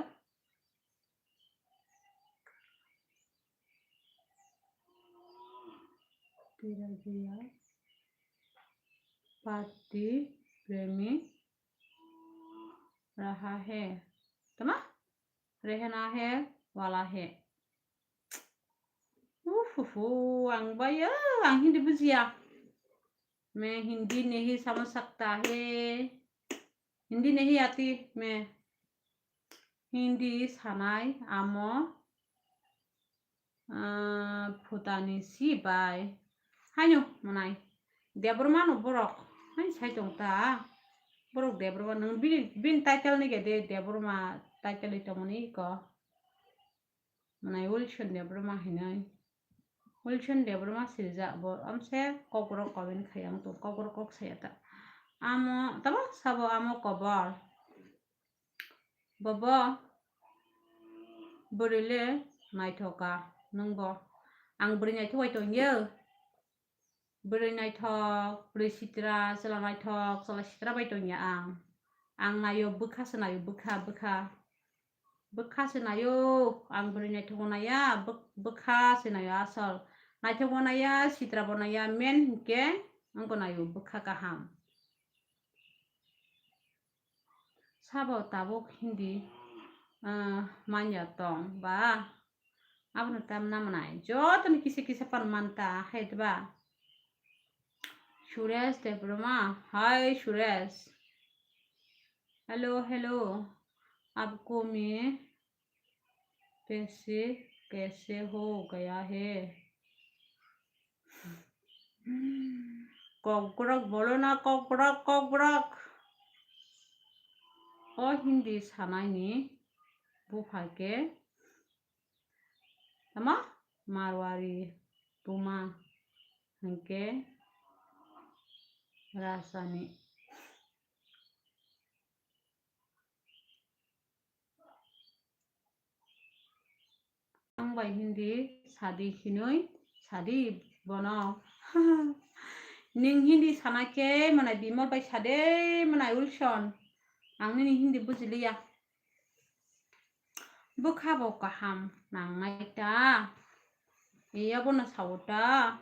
तेरा गया पार्टी प्रेमी रहा है, तमा? रहना है वाला है। Uhuhu, ang bai, ang Hindi bujiya. मैं हिंदी नहीं समझ सकता है। हिंदी नहीं आती मैं। Hindi sanai amo, ah, phutani si bai. Haino mwnai. Debbarma no borok. Hai sai tong ta. Borok Debbarma nung bini, bini title ni ge de Debbarma title ni tongmani ko. Mwnai Wilson Debbarma hinoi. Wilson Debbarma sirijak bo amse kokborok comment khai ang tong kokborok kok saya ta. Amo tamo sabo amo kobor. Bobo bwrwi le naithoka nungbo. Ang bwrwi naithok bai tongyo. Bwrwi naithok, bwrwi sitra, chwla naithok, chwla sitra bai tongya ang. Ang nayo bwkha se nayo, bwkha, bwkha. Bwkha se nayo, ang bwrwi naithok naya, bwk-, bwkha se nayo asol. Naithok bo naya, sitra bo naya, men hinkhe wngkha nayo bwkha kaham. Sabo tabuk Hindi, ah, manya tong ba? Abono tam na mwnai. Joto ni kisa kisa pan manta hai ba? Suresh Debbarma. Hi Suresh. Hello, hello. आपको मैं कैसे, कैसे हो गया है? Kokborok bolo na kokborok, kokborok. O Hindi sanai ni bupha khe tamo Marwari buma hinkhe Rajani. Ang bai Hindi sadi hinui sadi bono. Ning Hindi sana khe mwnai Bimal bai sade mwnai Wilson. Ang nini Hindi bujiliya. Bwkha bo kaham nangnai ta. Iya bono sao ta.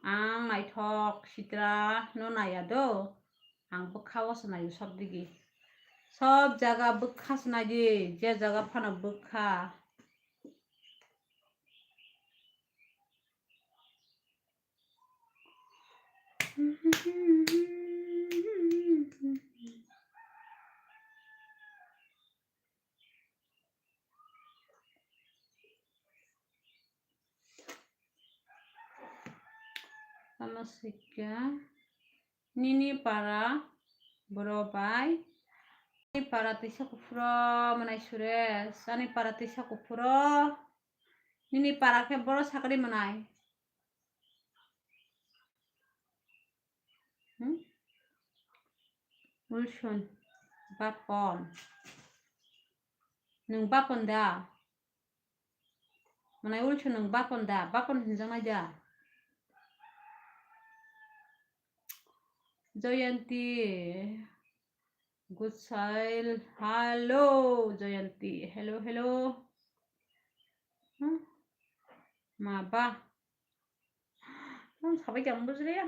Ang naithok sitra no naya do. Ang bwkha o se naio sob digi. Sob jaga bwkha se naidi, je jaga phano bwkha. Tamo sikha nini para boro bai. Ani para tisa kuphuro mwnai Suresh, ani para tisa kuphuro. Nini para khe boro sakri mwnai. Hmm? Wilson, bapon. Nwng bapon da? Mwnai Wilson nwng bapon da? Bapon hinjaknai da? Jayanti Gusail, hello, Jayanti, hello, hello. Hmm? Ma ba? Nang sabai kya bujri ya?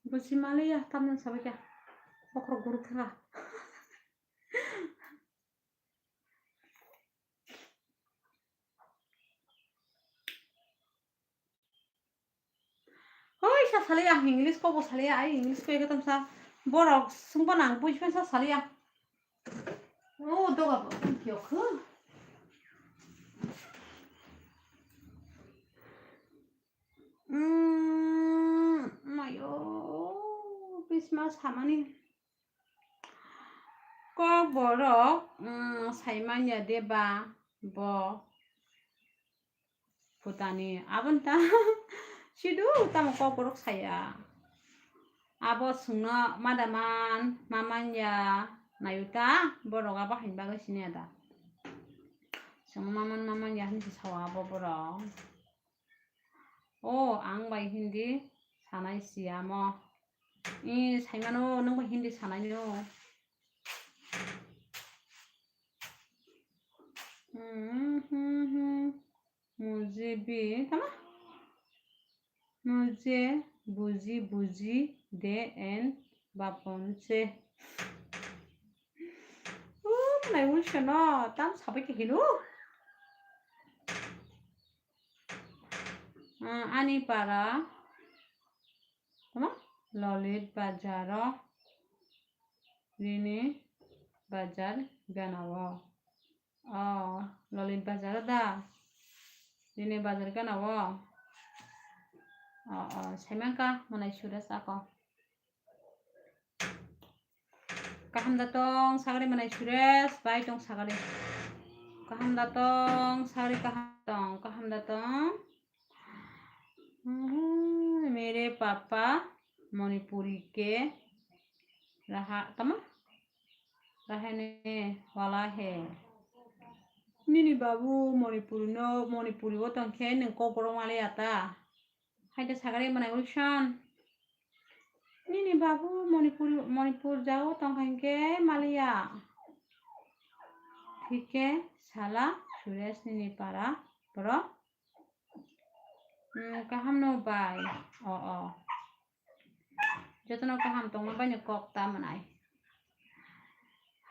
Buji male ya, tam nang sabai kya? Okro guru kha. Hoi, sa saliya, ang English ko bo saliya, ai English ko ego tamsa borok sungba nang bujpen sa saliya. O doga bo thank you khu. Mm, mayo, bisma samani. Kok borok, mm, saimanya de ba bo putani aboni ta sidu tamo kok borok saya. Abo sungno madaman mamanya nayuta borok abo hain bagwi sinya da. Sungno maman mamanya hinsi sawa abo borok. O, ang bai Hindi sanai siyamo. I, saimano, nwng bai Hindi sanai no. Hmm, hmm, hmm. Mujhe bhi, tama? Mujhe buji buji de en bapon se. O, nai Wilson no, tam sabai ke hino. Ah, ani para, tama? Lolit Bazar o. Rini bazar gana o. O, Lolit bazar da. Rini bazar gana o. O, o, saimanka mwnai Suresh ako. Kaham da tong sagri mwnai Suresh, bai tong sagri. Kaham da tong sagri, kaham tong, kaham da tong. मेरे पापा मणिपुरी के रहा, tama? रहने वाला है. Nini babu Manipuri no, Manipuri o tong khe nwng Kokborok maliya ta? Haida sagari mwnai Wilson. Nini babu Manipur, Manipur jao tong kha hinkhe maliya. Thik khe sala Suresh nini para borok. Hmm, kaham no bai. O, o. Jotono kaham tongma bai no kok ta mwnai.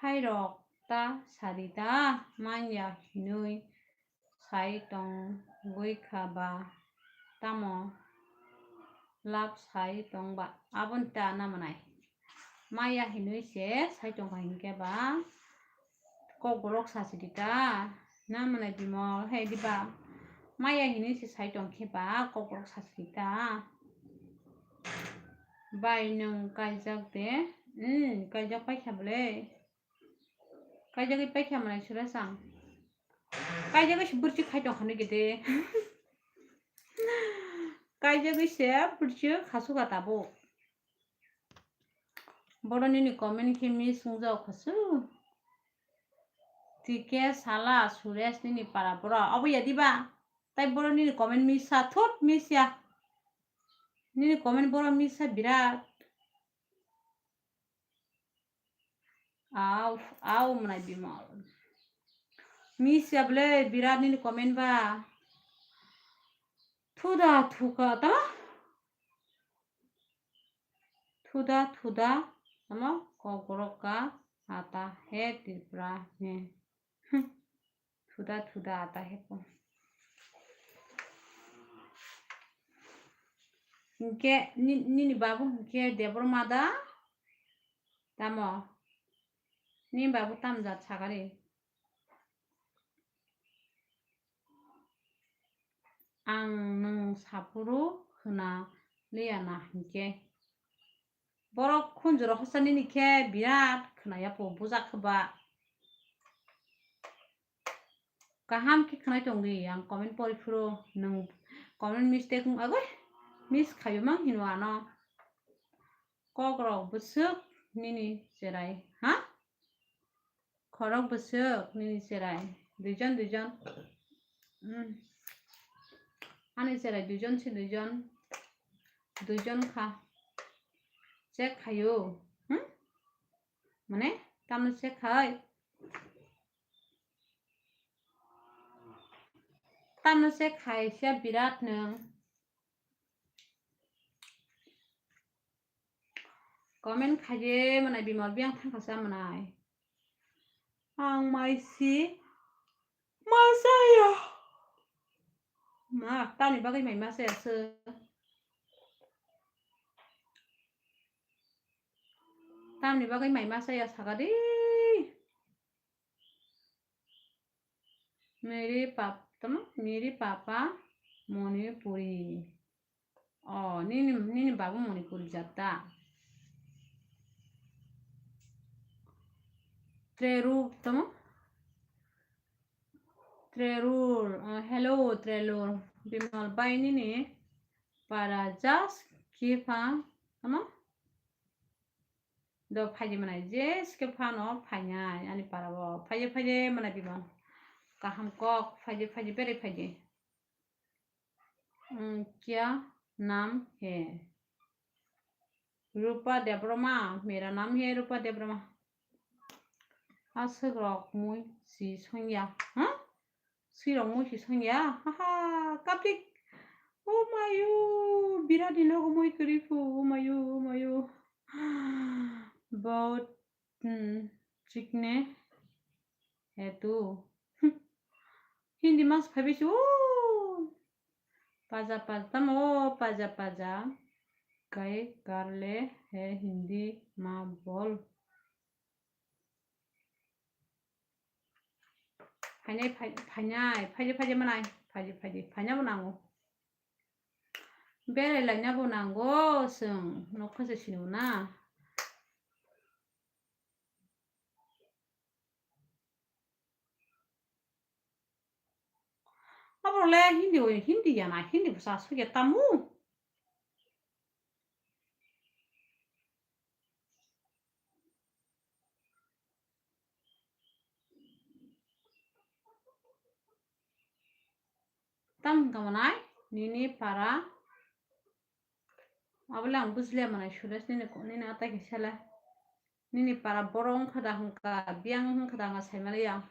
Hai rok ta sadi ta manya hinui sai tongwi kha ba tamo love sai tong ba aboni ta na mwnai. Maya hinui se sai tong kha hinkhe ba Kokborok sachidi ta, na mwnai Bimal, hai diba? Maya hinui se sai tong khe ba Kokborok sachidi ta. Bai nwng kaijak de? Hmm, kaijak paikha bwle. Kaijagwi paikha mwnai Suresh ang. Kaijagwi se bwrchik khai tong kha nw gede. Kaijagwi se bwrchik khasukha tabuk. Boro nini comment khe miss wngjak khasu. Tike sala Suresh nini para boro. Obo ya diba? Tai boro nini comment misa, thut misia. Nini comment boro misa birat. Au, au mwnai Bimal. Misia bwle birat nini comment ba. Thuda thuka ta? Thuda thuda tamo Kokborok ka ata he Tripura he. Thuda thuda ata he po. Hinkhe ni-, nini babu hinkhe Debbarma da? Tamo? Nini babu tam jat sagari? Ang nwng saphuru khna liya na hinkhe. Borok khunjuro hosa nini khe birat khna ya po bujak khe ba. Kaham khe khwnai tong di, ang comment pori phuru nwng comment mistake wng agoi, miss khaio mang hino ano. Kokrok bwswk nini cherai, ha? Khorok bwswk nini cherai, duijon, duijon. Hmm. Ani cherai duijon se duijon, duijon kha. Check khaio, hmm? Mane, tamno check khai? Tamno se khaisa birat nwng. Comment khaide mwnai Bimal biyang thangkha sa mwnai. Ang mai si ma saya. Ma, tamni bagwi mai ma saya se. Tamni bagwi mai ma saya sagadi. Mere pap-, tamo? Mere papa Manipuri. Oh, nini, nini babu Manipuri jat ta. Treru, tamo? Trerur, ah, hello, Trerur. Bimal bai nini para just keep on, tamo? Do phaidi mwnai, je ske phano phainai ani para o. Phaidi, phaidi mwnai Bimal. Kaham kok, phaidi, phaidi, bere phaidi. Hmm, kya naam hai? Rupa Debbarma, mera naam hai Rupa Debbarma. Aswk rok mui si songya, ha? Sirok mui si songya, ha ha, kapik. Oh mayu, birani nogo mui kwrwi phu, oh mayu, oh mayu. Bahut, hmm, chikne hai tu. Hindi mas phaibai si, oh. Paja paja, tamo paja paja. Kai karle hai Hindi ma bol. Phainai, phai-, phainai, phaidi, phaidi manai, phaidi, phaidi, phaina bo nango. Berai laina bo nango, chwng nokha se sini bo na. Abo le Hindi, Hindi ya na, Hindi bwsa aswk ya tamu. Tang hwnkha manai nini para. Abole ang bujliya manai Suresh nini ko-, nini atai khe sele. Nini para borok wngkha da hwnkha, biyang wngkha da hwnkha saimaliya.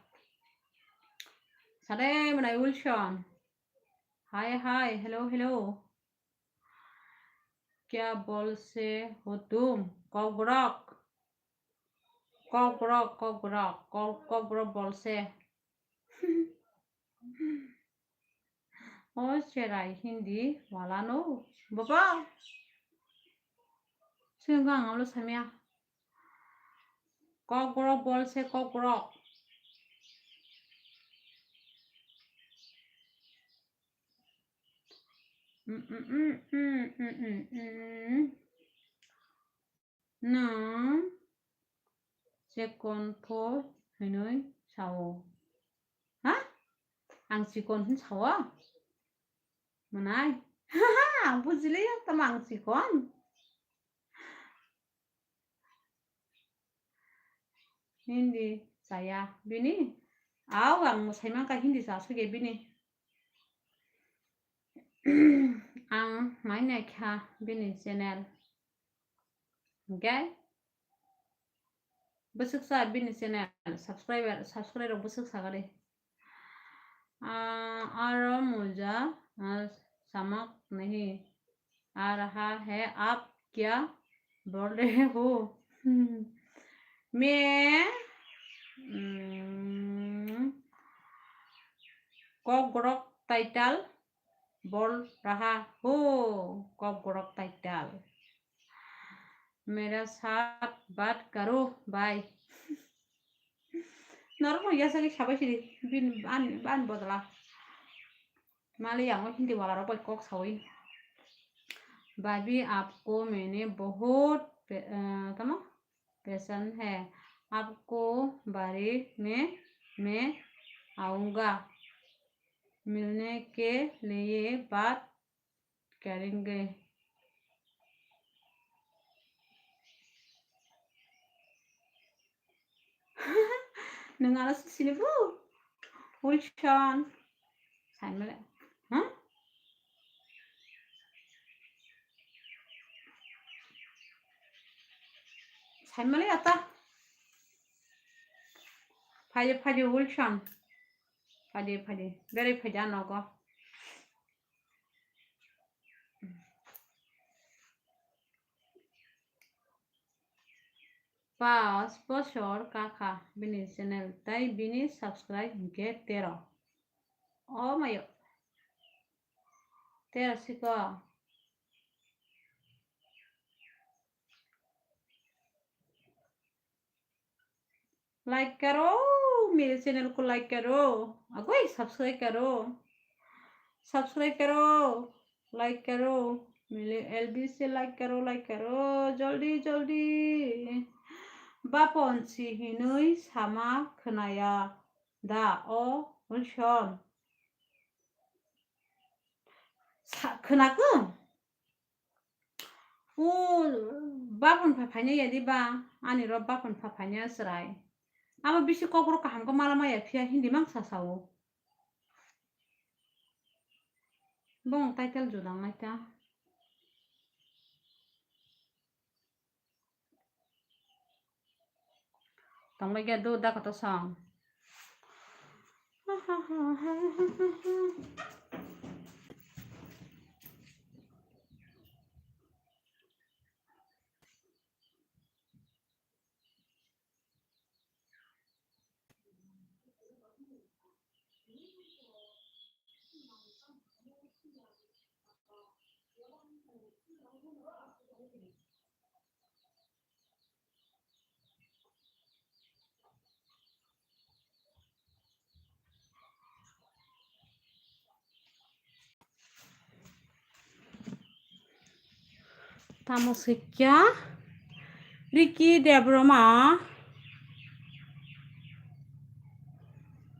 Sade manai Wilson. Hi, hi, hello, hello. Kya bolse ho tum? Kokborok. Kokborok, kokborok, kok-, kokborok bolse. O cherai Hindi wala no. Baba. Sini ang alo samya. Kokborok bolse kokborok. Mm, mm, mm. Nwng chikon pho hinwi sao? Ha? Ang chikon hin sao? Mwnai? Ang bujiliya tamo ang chikon? Hindi chaya bini? Au, ang mwsai mankha Hindi cha sugya bini. Ang mai naikha bini channel. Hwnkhe bwswk sa bini channel subscriber, subscribe rok bwswk sa gari. आ, और मुझे, आ, समझ नहीं आ रहा है, आप क्या बोल रहे हो? मैं, उम, Kokborok title बोल रहा हूँ, Kokborok title। मेरे साथ बात करो भाई। Norok no yasagwi sabai sidi bin ani, ani bodla. Mali yango Hindi wala rok bai kok sawi. भाभी आपको मैंने बहुत पे-, अ, tamo? पसंद है। आपको बारी में मैं आऊंगा। मिलने के लिए बात करेंगे। Nwng ano sini bo? Wilson. Saimale. Huh? Saimale ata. Phaidi, phaidi, Wilson. Phaidi, phaidi. Berai phaidi a nogo. Pas bochor kakha bini channel, tai bini subscribe hwnkhe tero. O mayo. Tero siko. Like करो, मेरे channel को like करो। अगोई, subscribe करो। Subscribe करो, like करो। मेरे L B से like करो, like करो। जल्दी, जल्दी। Bapon si hinui sama khwnaya da o Wilson. Sa-, khwnakhe? O, bapon pha phaina ya di ba, ani ro bapon pha phaina chwrai. Abo bisi kokborok kaham khe mala maya phiya Hindi mang sa sao. Bong title judang naita. Tongbai khe do da koto song. Tamo swikya Ricky Debbarma.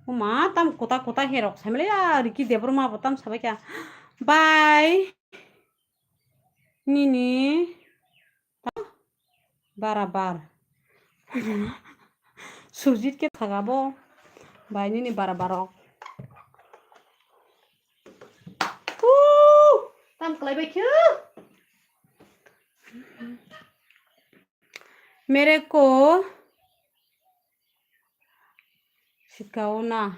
Uma tam kota kota herok samlaya Ricky Debbarma bo tam sabaikya. Bye. Nini. Barabar. Surjit ke thagabo. Bai nini barabarok. Huu! Tam kalai bai khe. Mere ko. Sikao na.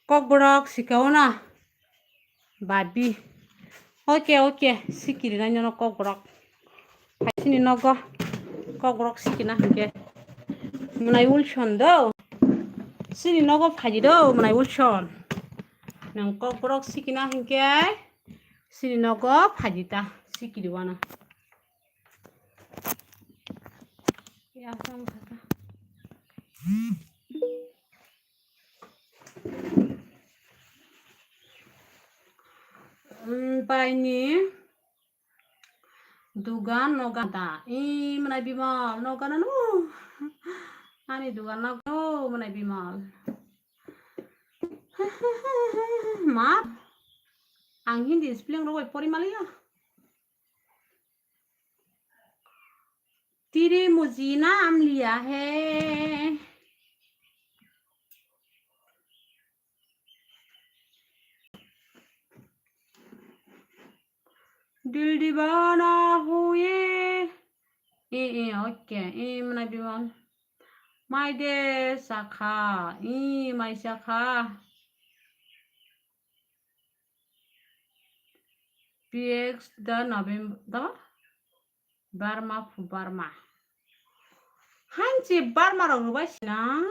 Kokborok sikao na. Babi. Oke, oke. Sikiri na nyono kokborok. Phai sini nogo. Kokborok sikina hingke. Mwnai Wilson do. Sini nogo phaidi do, mwnai Wilson. Nang kokborok sikina hingke. Sini nogo phaidi ta. Sikiri wana. Ya, sama kata. Paini dugan noga da. I mwnai Bimal noga nanu. Ani dugan noga o mwnai Bimal. Ma, ang Hindi spelling rok bai pori maliya. Tiri mujina amliya he. Dil divana huye. E, e, oke. E, mwnai Bimal. Mai de sakha. E, mai sakha. P X da November da Burma phu Burma. Hanchi Burma rok rubai sina.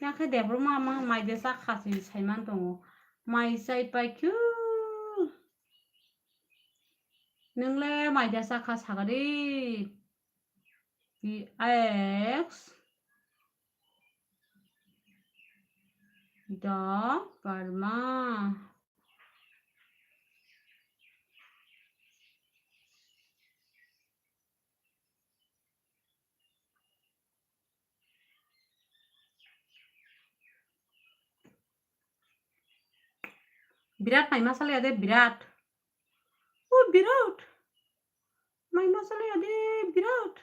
Yakhe Debbarma ma mai de sakha si saiman tongo. Mai sai pai kyu. Nwngle mai de sakha sagadi. P X da Burma. Birat mai masala ya de, birat. O birat. Mai masala ya de, birat.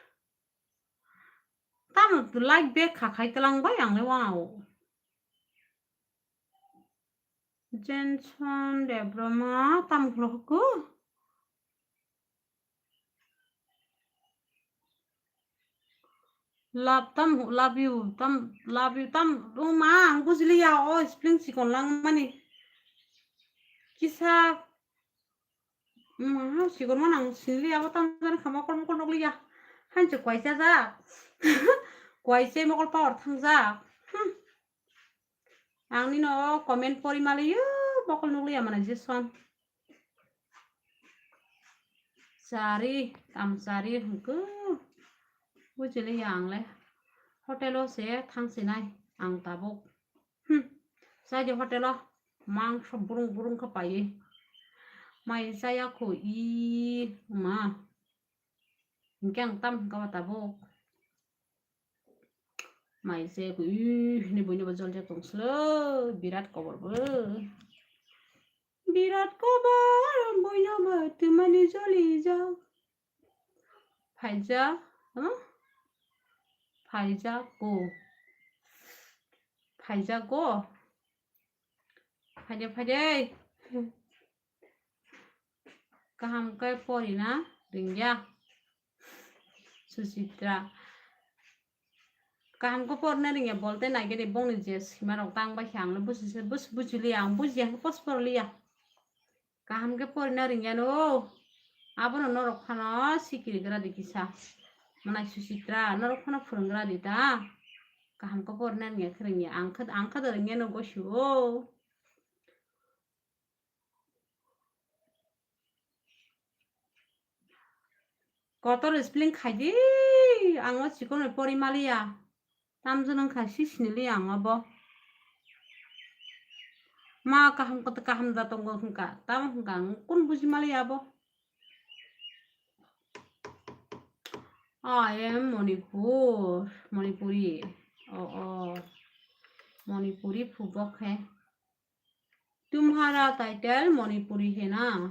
Tamo like back kha khai telang bai ang le wanao. Jenson Debbarma tam khulok ko. Love tam, love you tam, love you tam. O ma, ang bujiliya, o spelling sikon lang mani. Kisa, ma, sikon man ang siniliya, abo tam jani khama kol mokol nokliya. Hanse kwaisa ja. Kwaisa mokol power thang ja. Hmm. Ang nino comment pori maliyo, mokol nukliya mana Jason. Chari, tam chari hwnkhe. Bujiliya ang le. Hotel o se thang sinai ang tabuk. Hmm. Chai di hotel o mangso burung burung khe paiwi. Mai chaya khu i ma. Hwnkhe ang tam hwnkha ba tabuk. Mai se ku, ih, ni buino ba jol jak tong slo, birat kobor bo. Birat kobor, buino ba tumani joli jak. Phaijak, huh? Phaijak ko. Phaijak ko. Phaide, phaide. Kaham khe porina ringya. Suchitra. Kaham khe porina ringya bolte naigede bongni je simarok tang bai khe ang le busi se bus-, bujiliya, ang bujiya khe pos porliya. Kaham khe porina ringya no. Abono norok phano sikiri gra di kisa. Manai Suchitra, norok phano phwrwng gra di ta. Kaham khe porina ringya khe ringya. Ang khe, ang khe do ringya no gosio. Kotor spelling khaidi, ang o chikon bai pori maliya. Tamjani wngkha si siniliya ang obo. Ma kaham kotor kaham da tongo hwnkha, tamo hwnkha ang kun buji maliya abo. I am Manipur, Manipuri. Oh, oh. Manipuri phubok hai. Tumhara title Manipuri hai na?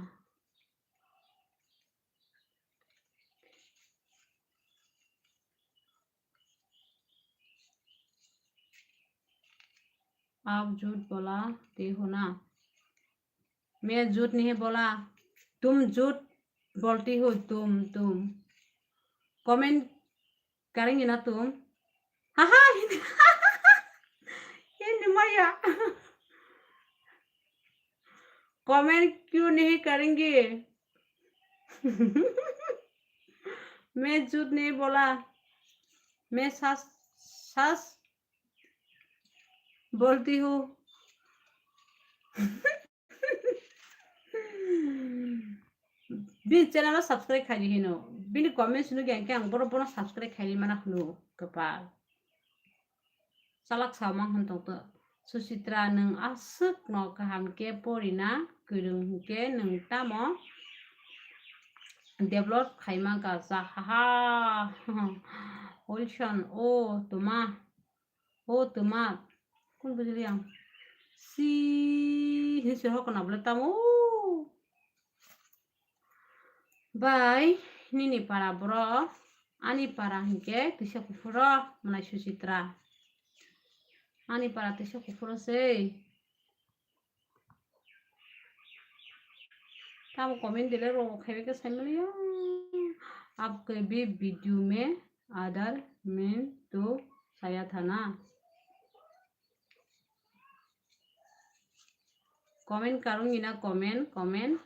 Aap jhut bola te ho na. Main jhut nahi bola. Tum jhut bolti ho, tum, tum. Comment करेंगे ना तुम? हाँ, हाँ, हिंदी, हिंदी मया। Comment क्यों नहीं करेंगे? मैं झूठ नहीं बोला, मैं सच, सच बोलती हूँ। Bini channel o subscribe khaidi hino. Bini comments nugi ang khe ang bono bono subscribe khaidi mana hwno kwpal. Chalak samang hwn tongto. Suchitra, nwng aswk no kaham khe porina kwrwng hwnkhe nwng tamo develop khaima gajak, haha. Olson, o tuma. O tuma, kun bujili ang. Si, hinse hokna bole tamo. Bai, nini para boro, ani para hinke tisa kuphuro, mwnai Suchitra. Ani para tisa kuphuro sei. Tamo comment dile ro khaibe ke saimaliya. आपके भी वीडियो में अदर में तो saya tha na. Comment karung ina comment, comment.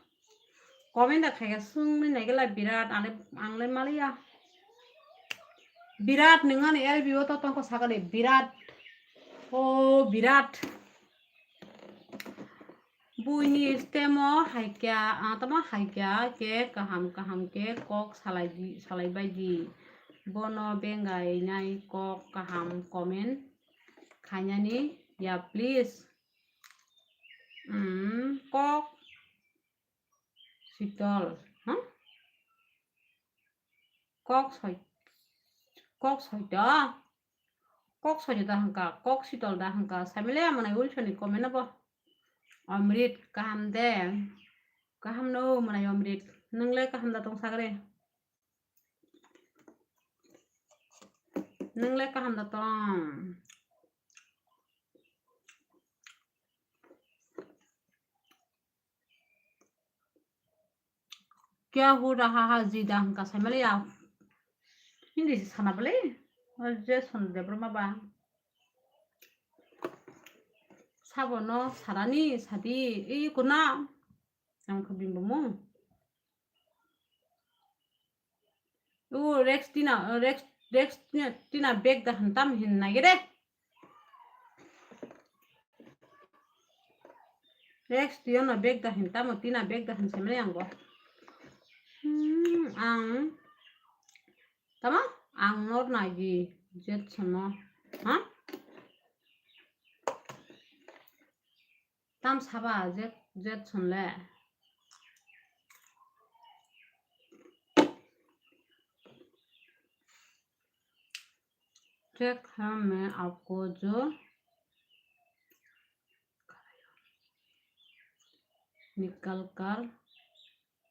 Comment da khaika sungni naigela birat ane angle maliya. Birat ningani L B O to tongko sagani birat. O birat. Buini stemo haikya, ah, tamo haikya ke kaham kaham ke kok salai di, salai bai di. Bono bengai nai kok kaham comment khainani ya please. Hmm, kok sitol, ha? Kok soi, kok soi da. Kok soi da hangka, kok sitol da hangka. Samile amana ulchoni comment abo. Amrit kaham de. Kaham no mwnai Amrit. Nwngle kaham da tong sagre. Nwngle kaham da tong. Kya ho raha hai ji da hangka saimaliya. Hindi se sana bole. O je son de broma ba. Sabo no sarani sadi. Ei kuna. Ang ko bimbo mo. O Rex tina, Rex, Rex tina, tina bag da hantam hin nagire. Rex tiyo no bag da hin tamo tina bag da hin semre ang bo. Hmm, ang tamo ang nor nagi jet sono. Ha? Tam saba jet, jet sonle. Check है मैं आपको जो निकल कर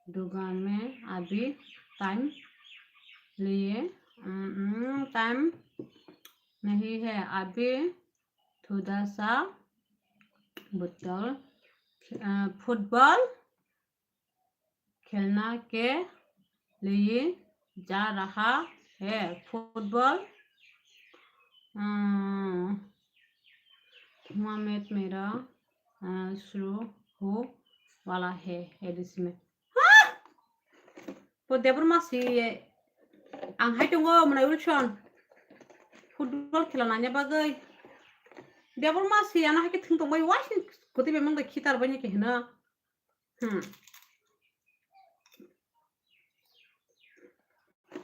दूंगा मैं अभी टाइम लिए, उम, उम, टाइम नहीं है अभी थोड़ा सा बोतल, अ, फुटबॉल खेलना के लिए जा रहा है। फुटबॉल, अ, टूर्नामेंट मेरा, अ, शुरू हो वाला है, है इसमें। Ha! Bo debor masi ang hai tongo mwnai Wilson. Football khela naina bagwi. Debor masi ano hai khe thung tongbai waising kwtwi bai mangbai khitar bai ni khe hino. Hmm.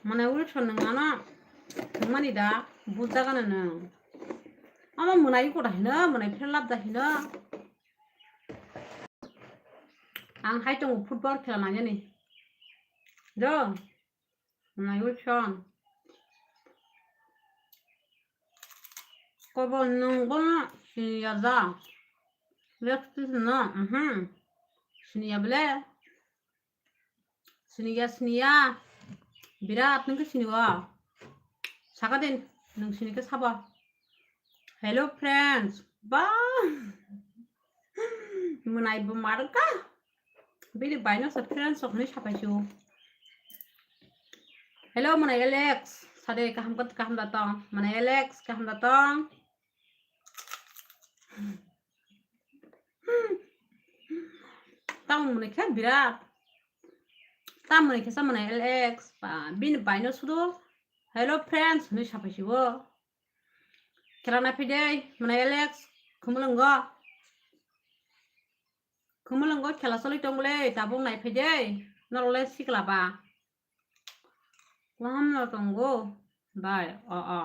Mwnai Wilson nwng ano thwngmani da bujagano nwng. Omo mwnai koda hino, mwnai phirlap da hino. Ang hai tongo football khela nainani. Do. Mwnai Wilson. Kobo nwng bono siniya da? Lipstick no, mhm. Siniya bele. Siniya, siniya. Birat nwng khe sinigo. Saka din, nwng sini khe sabo. Hello friends. Ba. Mwnai bo marka. Bini bai no sa friends sok ni sapai su. Hello, mwnai Alex. Sade kaham kat kaham da tong. Mwnai Alex, kaham da tong. Tamo mwnai khe birat. Tamo mwnai khe sa mwnai Alex. Ba, bini bai no sudo. Hello friends, ni sapai su. Khela nai phai de, mwnai Alex, Khumulwngo. Khumulwngo khela choli tong bole, tabuk nai phai de, norok le sikla ba. Kaham no tongo, bai, o, o.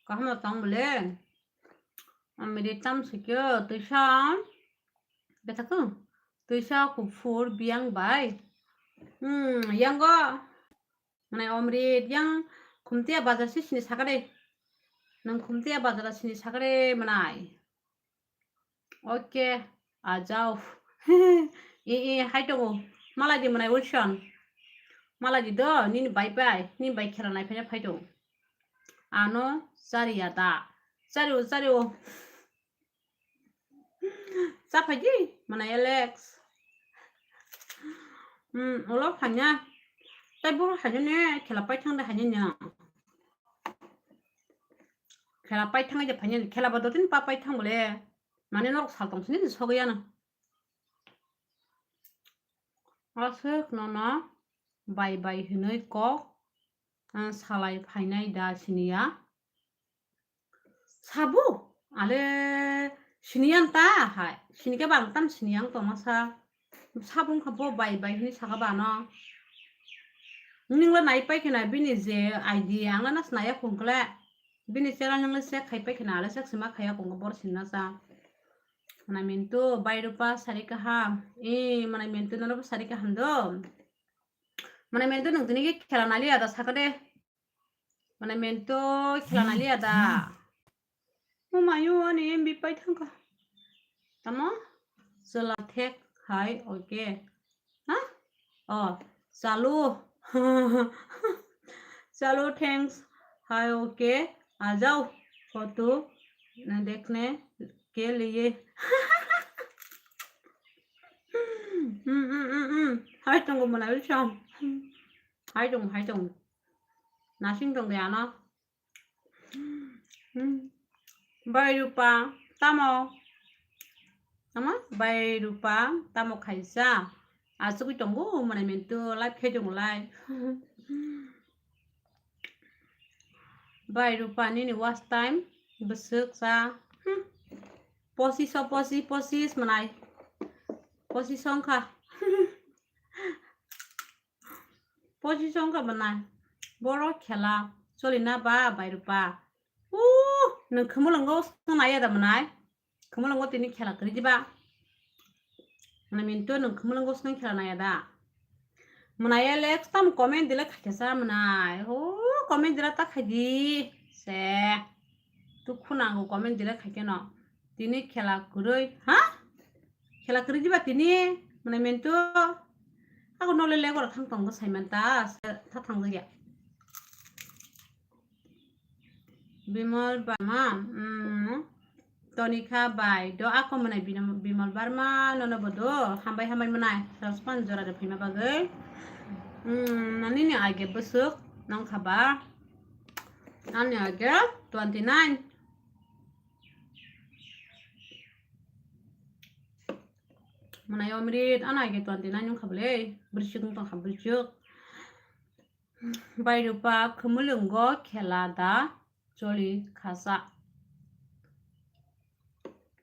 Kaham no tong bole. Amiri tam sikyo, twisa, bethaku, twisa kuphur biyang bai. Hmm, yango. Mwnai Omrit yang Khumtia bazar se sini sakade. Nang Khumtia bazar sini sakade mwnai. Oke, ajao. I, i, hai tongo. Malai di mwnai Wilson. Malai di do, nini bai bai, nini bai khela nai phai phai tong. Ano chariya da. Chario, chario. Cha phai di, mwnai Alex. Hmm, ulo phanya. Tai boro haino ne, khela pai thang de haino ne. Khela pai thang de phanya, khela ba dotin pa pai thang bole. Mane norok sal tong sini sogwi ano. Aswk nono bai bai hinwi kok, ah, salai phainai da siniya. Sabu, ale siniyan ta hai, sinikhe bang tam siniyang tongma sa. Sabu wngkha bo bai bai hinwi saka bano. Ningla nai pai khena bini je I D, angla nas naya khungkhle. Bini channel ningla check khai pai khena, ale check sima khaya khungkha bor sinna sa. Mwnai Mintu, bai Rupa, sari kaham. E, mwnai Mintu, nono bo sari kaham do. Mwnai Mintu, nwng tini khe khela nai liya da saka de. Mwnai Mintu, khela nai liya da. Mo mayu ani M B pai thangkha. Tamo? Chwla thek hai, oke. Ha? Oh, chalu. Chalu, thanks. Hai, oke. आ जाओ, photo देखने के लिए. Hmm, hmm, hmm, hmm. Hai tongo mwnai Wilson. Hai tongo, hai tongo. Nasing tong de ano. Hmm. Bai Rupa, tamo? Tamo? Bai Rupa, tamo khaisa? Achugwi tongo, mwnai Mintu, live khai tongo lai. Bai Rupa, nini watch time bwswk cha. Hmm. Pochish o, pochish, pochish mwnai. Pochish wngkha. Pochish wngkha mwnai. Boro khela choli na ba, Bai Rupa? Uh, nwng Khumulwngo swng naiya da mwnai? Khumulwngo tini khela kwrwi diba? Mwnai Mintu, nwng Khumulwngo swng khela naiya da? Mwnai Alex, tam comment delete khaikhe sa mwnai. Oh, comment delete ta khaidi. Se. Tu khuna ango comment delete khaikhe no. Tini khela kwrwi, ha? Khela kwrwi diba tini? Mwnai Mintu. Ako nole legora thang tongo saiman ta. Se, ta thang ya. Bimal Barma, mm, Tonika bai do ako mwnai Binam-, Bimal Barma nono bo do hambai hambai mwnai Rajpan jora de phima bagwi. Mm, nini age bwswk nang khaba? Ani age twenty nine. Mwnai Omrit, ani age twenty nine wngkha bwle, bwrwswk wng tongkha bwrwswk. Bai Rupa, Khumulwngo khela da choli khasa.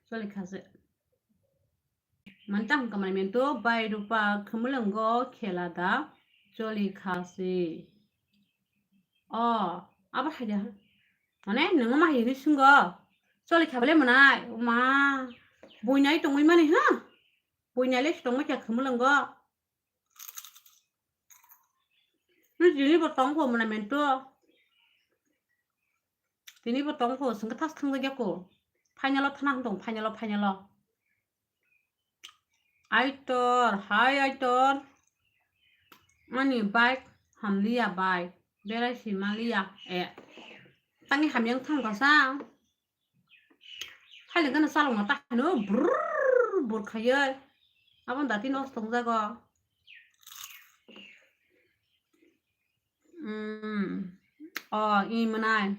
Choli khasi. Manta hwnka mwnai Mintu, Bai Rupa, Khumulwngo khela da choli khasi. O, abo hai da. Mane, nwng ma hai hinwi swngo. Choli kha bwle mwnai, ma. Buinai tongwi mani ha. Buinai le tongwi kha Khumulwngo. Nini tini bo tong kho mwnai Mintu. Tini bo tong kho, sengke thas thang jakya kho. Final o thana hwn tong, final o, final o. Aitor, hai Aitor. Ani bike hamliya bai. Berai si maliya. Eh. Tangi hamyang thang kasa. Haile gana salong na ta hano brrrr bur khaiye. Abon dati nos tong jago. Hmm. O, i manai.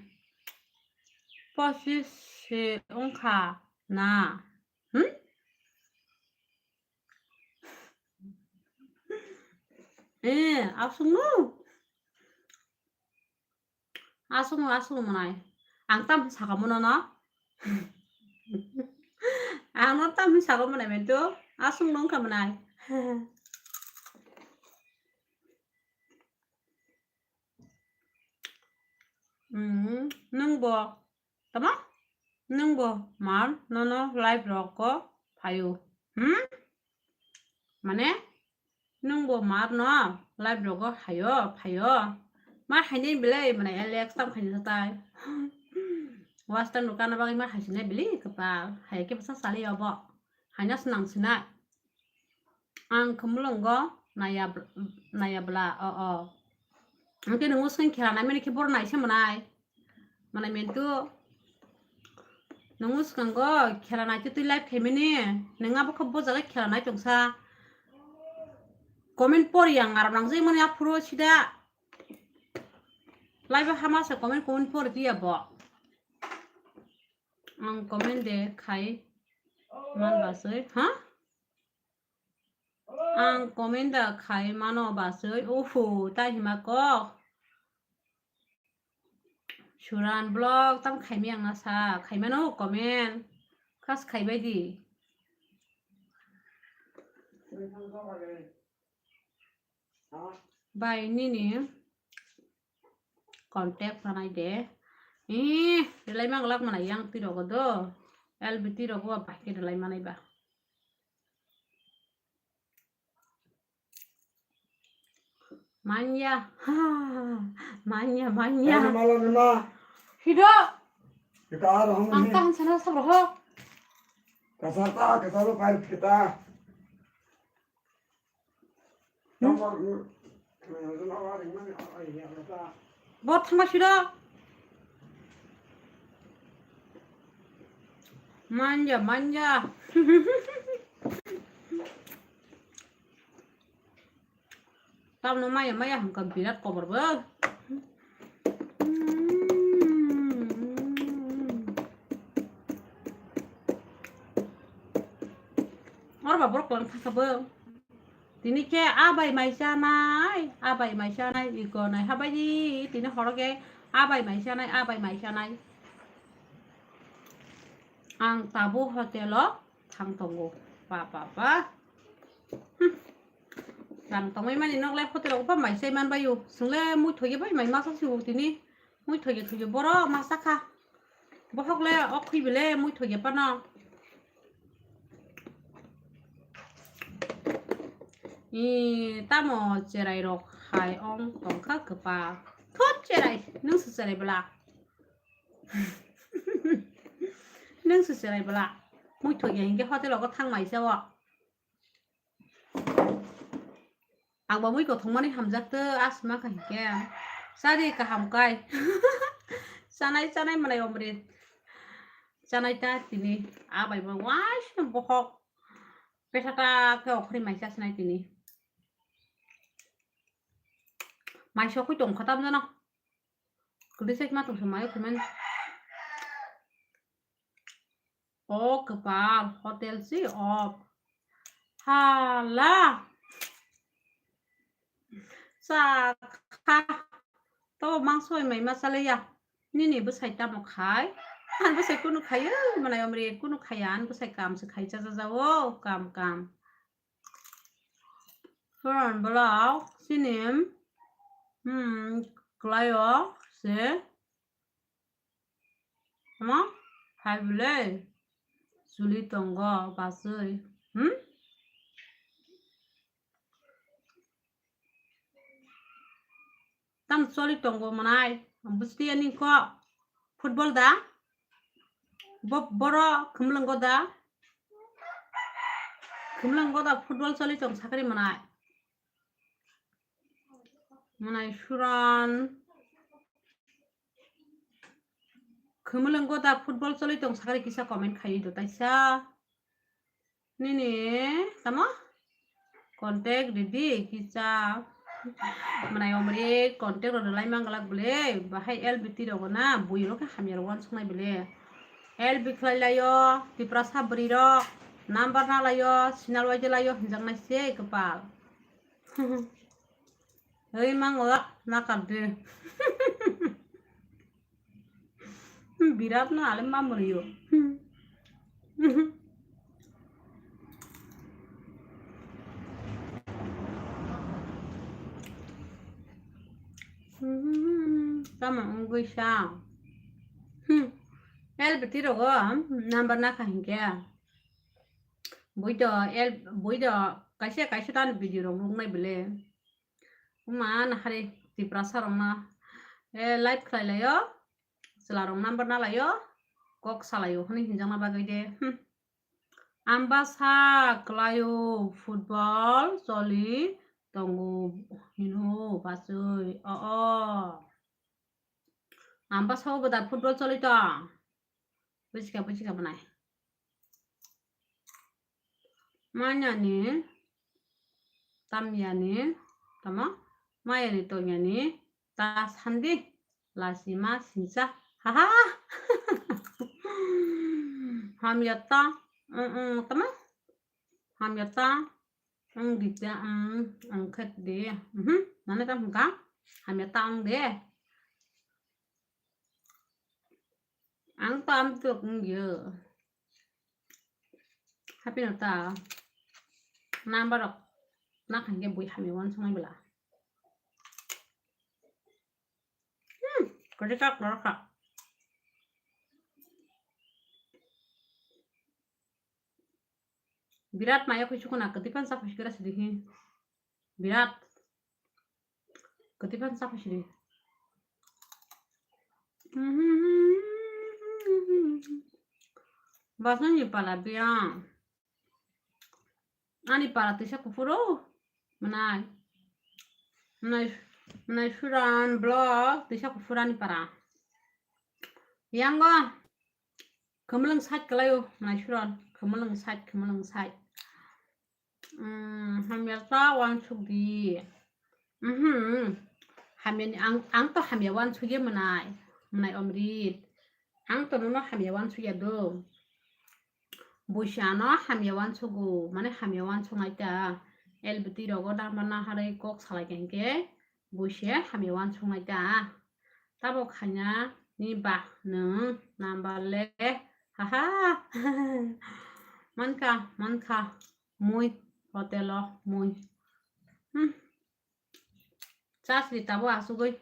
Pochis se ongkha na. Hmm? Eh, aswk no? Aswk no, aswk no manai. Ang tam sakamo no no. Ang no tam sakamo manai mento. Aswk no ongkha manai. Hmm, nwng bo, tama? Nwng bo mar nono live rogo phaio. Hmm? Mane, nwng bo mar no live rogo haio, phaio. Mar hainai belai, mane Alex tam khaini satai. Watch time rok kana bagwi mar haisinai bili kwpal. Hai khe bwsa sali obo. Haina swnang sinai. Ang khumulwngo naya bl-, naya bla, o, o. Ang khe nungo swkang khela naimani khe boro naisa manai. Manai mentu. Nungo swkango khela naitwi twi live khaimani. Nung abo khe bo jaga khela nai tongsa. Comment pori ang aram nangjai mani aphuru sida. Live hama sa comment, comment pori twi abo. Ang comment de khai man baswi, ha? Ang comment da khai mano baswi, uhu, tai hima kok. Suran vlog tam khaimi ang na sa, khai mano comment. Khas khaibai di. Bai nini contact sanai de. Ih, relai mang lak mana yang twi rogo do. L B T rogo ba bai ke relai manai ba. Manya. Manya, manya. Ano malo ni ma. Hido. Kita aro hum Ang ni. Tahan sana sa roho. Kasar ta, kasar lo pair kita. Hmm? Tama, mm, mm, Bot thangma siro. Manja, manja. Tamno maya, maya hwnka birat kobor bo. Oro ba borok kwlwng thangkha bo. Tini khe a bai mai chanai, a bai mai chanai, iko nai habai di, tini horo khe a bai mai chanai, a bai mai chanai. Ang tabuk hotel o thang tongo. Ba, ba, ba. Hmm. Thang tongwi mani nok le hotel o ba mai chai man bai o. Chwng le mui thoi bai mai masa si o tini. Mui thoi thoi boro masa kha. Bohok le ok khwi bile mui thoi pano. I tamo cherai rok hai ong tongkha kwpal. Thot cherai, nung se cherai bwla. Nung se cherai bwla. Mui thoi hinkhe hotel o thang mai sa o. Ang bo mui kothok mani hamjak tw asma kha hinkhe. Chadi kaham kai. Chanai chanai manai omrit. Chanai ta tini. A bai bo waisno bohok. Petha ta khe okhri mai chasnai tini. Mai sokhui tong kha tam jana. Kwtwi se ma tong se mai comment. O kwpal, hotel si off. Hala. Cha kha. To mangso mai ma chalaiya. Nini bwsai tamo khai? An bwsai kunu khayo, manai omri kunu khaya, an bwsai kam se khai cha cha jao, kam kam. Suran bwlao, sinim, hmm, kwlaio se. Tamo? Hai bwle? Chuli tongo, bachwi. Hmm? Tam choli tongo manai? Busti ani ko. Football da? Bo-, boro khumlwngo da? Khumlwngo da football choli tong sakri manai. Manai Suran. Khumlwngo da football choli tong sakri kisa comment khai do taisa. Nini tamo? Contact ridi kisa. Manai omri contact rw rwlai manglak bole. Bahai L B T rogo na bui rok khe hamya rok uansuknai bole. L B khlai laio, Tiprasa bwrwi rok number na laio, sinal waide laio hinjaknai se kwpal. Oi mango nakar de. Birat no ale mamrio. Tamo wngwi sa. Hmm. L B T rogo number nakha hinkhe. Buido el, buido kaisa kaisa tani video rok nuknai bele. Uma nahari Tiprasa rokno, eh, live khlai laio, chwla rok number na laio, kok salaio hwnwi hinjakna bagwi de. Hmm. Ambasa kwlaio football choli tongo hino bachwi. O, o. Ambasa o bwdar football choli tong. Bujiga, bujiga bwnai. Manyani, tamyani, tamo, mayani, tongyani, ta sandi, lasima, sinsa, haha. Hamya ta, mm, mm, tamo, hamya ta, ang di ta, ang, ang khat de, mhm, nani ta hwnkha, hamya ta ang de. Ang to amtwk wngyo. Happy no ta. Number rok nakha hinkhe bui hamya uansuknai bwla. Hmm, kwrwi kak lorkha. Birat maya khuisukuna kwtwi phan sa khuisukra sidi hi. Birat. Kwtwi phan sa khuisidi. Basna ni pala biya. Ani pala tisa kufuro. Manai. Manai, manai Suran blog tisa kufuro ani pala. Yango. Khumlwng side kwlaio, manai Suran. Khumlwng side, khumlwng side. Mm, hamya ta uansuk di. Mhm. Hamya ni ang, ang to hamya uansuk ye manai. Manai Omrit. Ang to nono hamya uansuk ya do. Buisa no hamya uansugo, mane hamya uansuk nai ta. L B T rogo dama na harwi kok salai khe hinkhe. Buise hamya uansuknai ta. Tabok khaina ni ba nwng number le. Haha. Mankha, mankha. Mui. Hotel o mui. Hmm. Chasri tabo asugwi.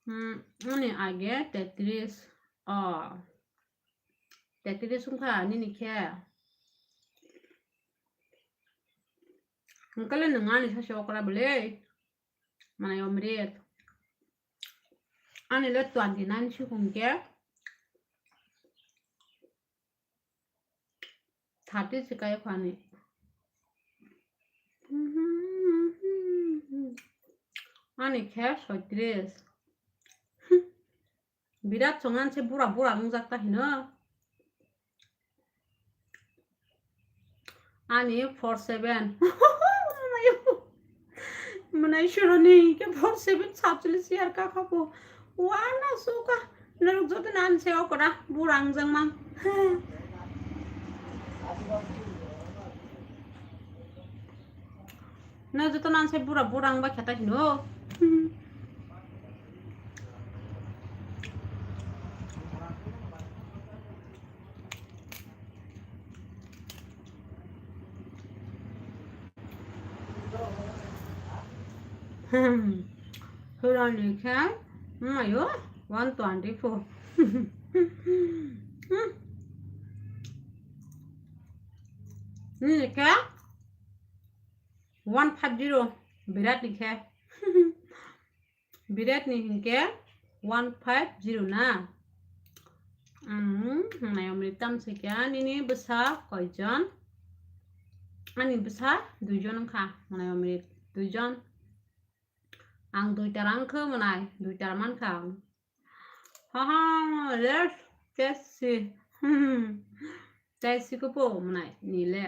Hmm, ani age tetris. Oh. Tetris wngkha nini khe. Hwnkhe le nwng ani sachi okra bwle. Manai Omrit. Ani le twenty nine sukung khe. Thirty se kaya khani. Ani khe soitris. Birat chongan se bura bura wngjak ta hino. Ani four seven. Mwnai suroni ke four seven sapchili siar ka khapo. Wana suka. Norok joto nan se okora burang jang mang. Na joto nan se bura burang ba khata hino. Hmm. Hurani khe mayo one twenty four. Hmm. Nini khe one five zero, Birat ni khe. Birat ni hinkhe one five zero na. Hmm, nai omri tam se kya nini bwsa koijon? Ani bwsa duijon wngkha, nai omri duijon. Ang duitara wngkha mwnai, duitara mankha ang. Ha ha, let's test si. Test si kupo mwnai, nile.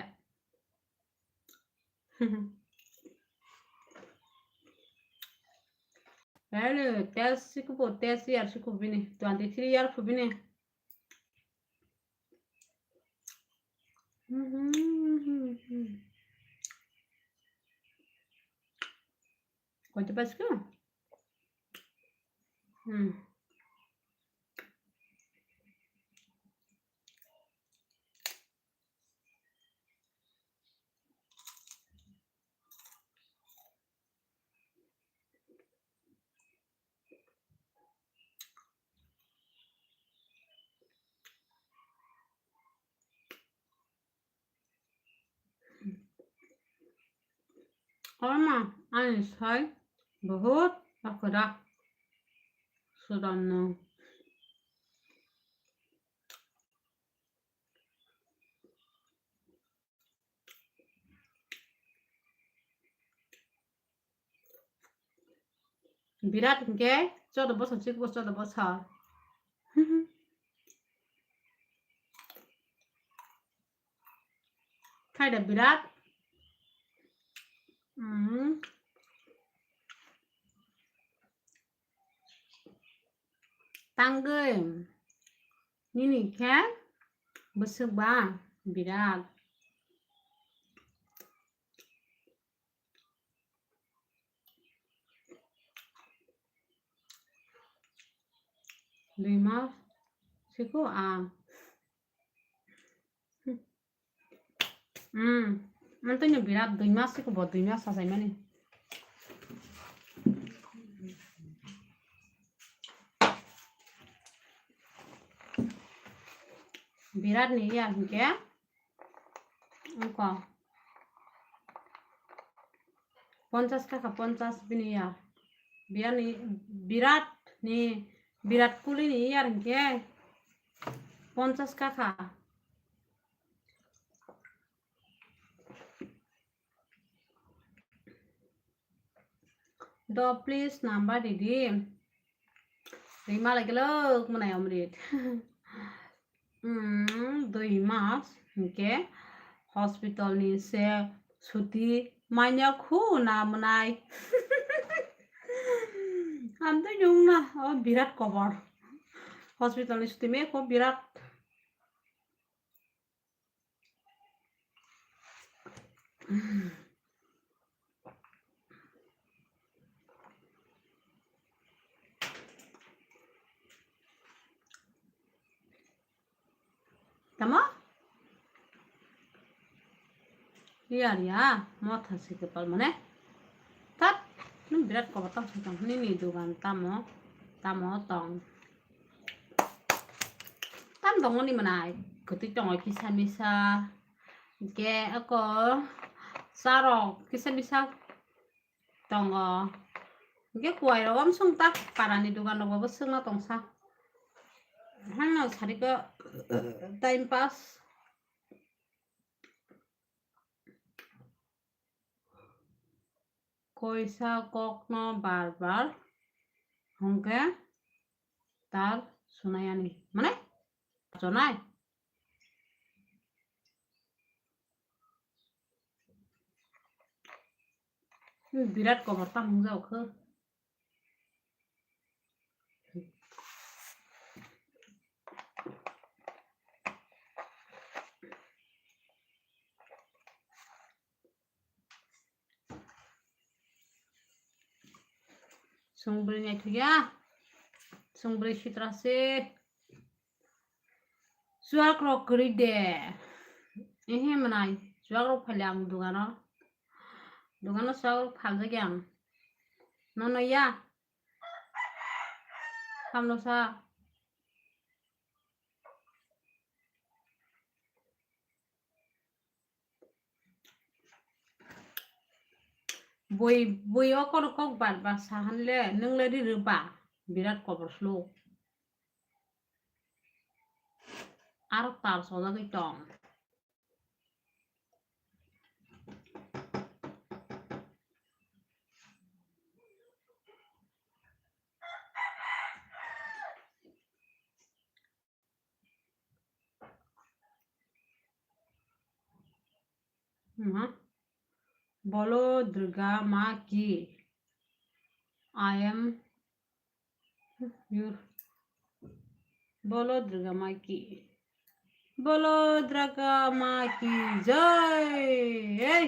Hello, test si kupo, test year si kubini, twenty three year kubini. Koito pasko? Hmm. Ama ani sai bahut akwrak sudamno. Birat hinkhe choudo bosor, chikbo choudo bosor. Khaida Birat. Hmm. Tangwi. Nini khe bwswk ba Birat. Dui mas siko ang. Hmm. Antonio Birat dui mas siko bo dui mas sasaimani. Birat ni ya hinkhe. Wngkha. Ponchas kha kha, ponchas bini ya. Birat ni, Birat ni, Birat Kohli ni year hinkhe ponchas kha kha. Do please number didi. Rima lagi lo mwnai Amrit. Hmm, dui mas hinkhe hospital ni se chuti manya khu na mwnai. Amtwi nung na o Birat kobor. Hospital ni chuti me kho Birat. Tamo? Iya, iya, motha si kepal mane. Tat, nung Birat kobor tong si tong, nini dugan tamo, tamo tong. Tam tongo ni mwnai, kwtwi tongo kisa misa. Hwnkhe ako charok kisa misa tongo. Hwnkhe kuwai rok amsong tak parani dugan rok bo swngna tongsa. Hangno sariko time pass. Koisa kokno bar bar hwnkhe tar sunayani. Mane? Achonai? Birat kobor tamo wngjago khe. Chwng bwrwi naithokya, chwng bwrwi sitra se. Chuak rok kwrwi de. Ehe mwnai, chuak rok phaile ang dugano. Dugano chuak rok phaljakya ang. Nono ya. Hamno sa. Bui, bui o kono kok bar bar sahan le, nwng le ri rwba. Birat kobor slu. Aro tal sojagwi tong. Bolo Durga ma ki. I am your. Bolo Durga ma ki. Bolo Durga ma ki jai. Hey.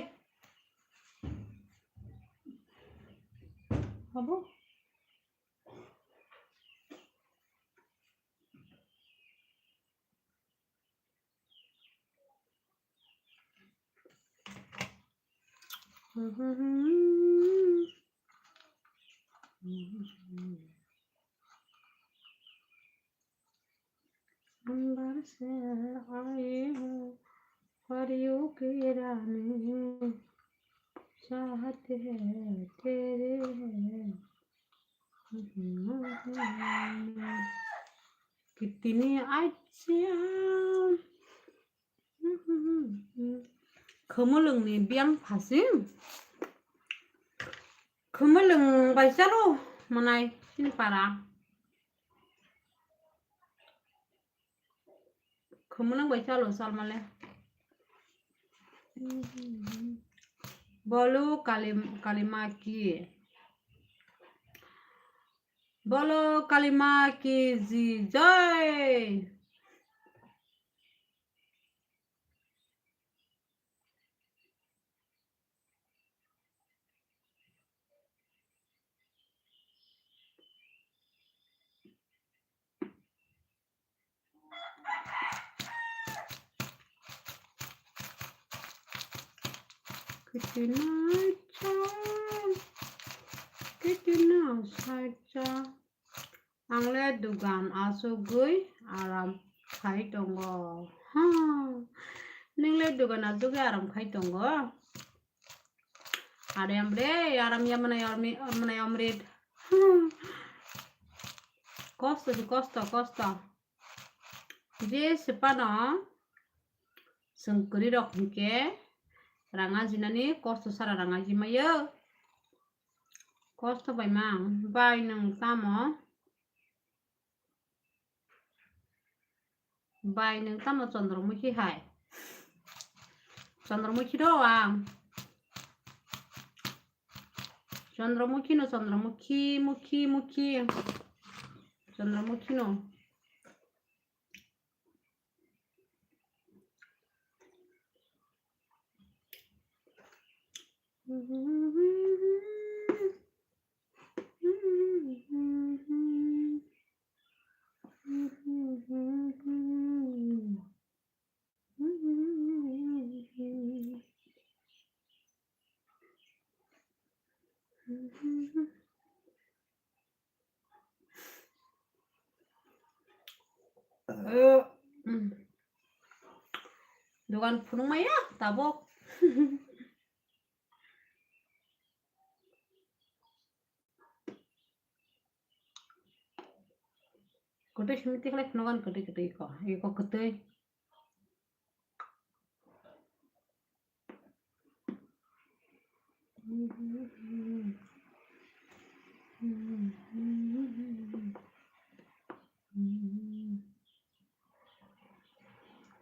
Abo. अंबर से आई हूँ परियों की रानी, चाहत है तेरे Kitini acha. Khumulwngni biyang phasi. Khumulwng bai chalo manai chini para. Khumulwng bai chalo salmale. Bolo Kali, Kali ma ki. Bolo Kali ma ki ji jai. Kitina cha, kitina sacha. Ang le dugan asugwi aram khai tongo. Ha. Nwng le dugan asugwi aram khai tongo. Are amre, aram ya manai amri-, manai amrit. Kosto si kosto, kosto. Je sepano chwng kwrwi rok hinkhe rang ajinani kosto sara rang ajimayo. Kosto bai ma, bai nwng tamo? Bai nwng tamo Chandramukhi hai? Chandramukhi do ang. Chandramukhi no, Chandramukhi, mukhi, mukhi. Chandramukhi no. Dogan phunuk maya tabok. Kwtwi simi tikhlai phunukgo kwtwi kwtwi iko, iko kwtwi.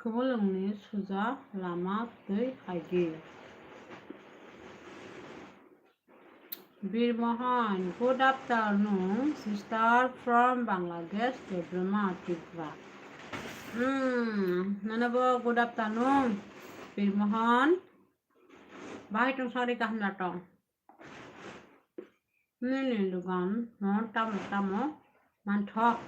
Khumulwngni suja lama twi hai di. Bir Mohan, good afternoon, sister from Bangladesh, Debrema, Tripura. Hmm, nono bo good afternoon, Bir Mohan. Bahai tong sari kaham na tong? Nini dugan no tamo tamo manthok.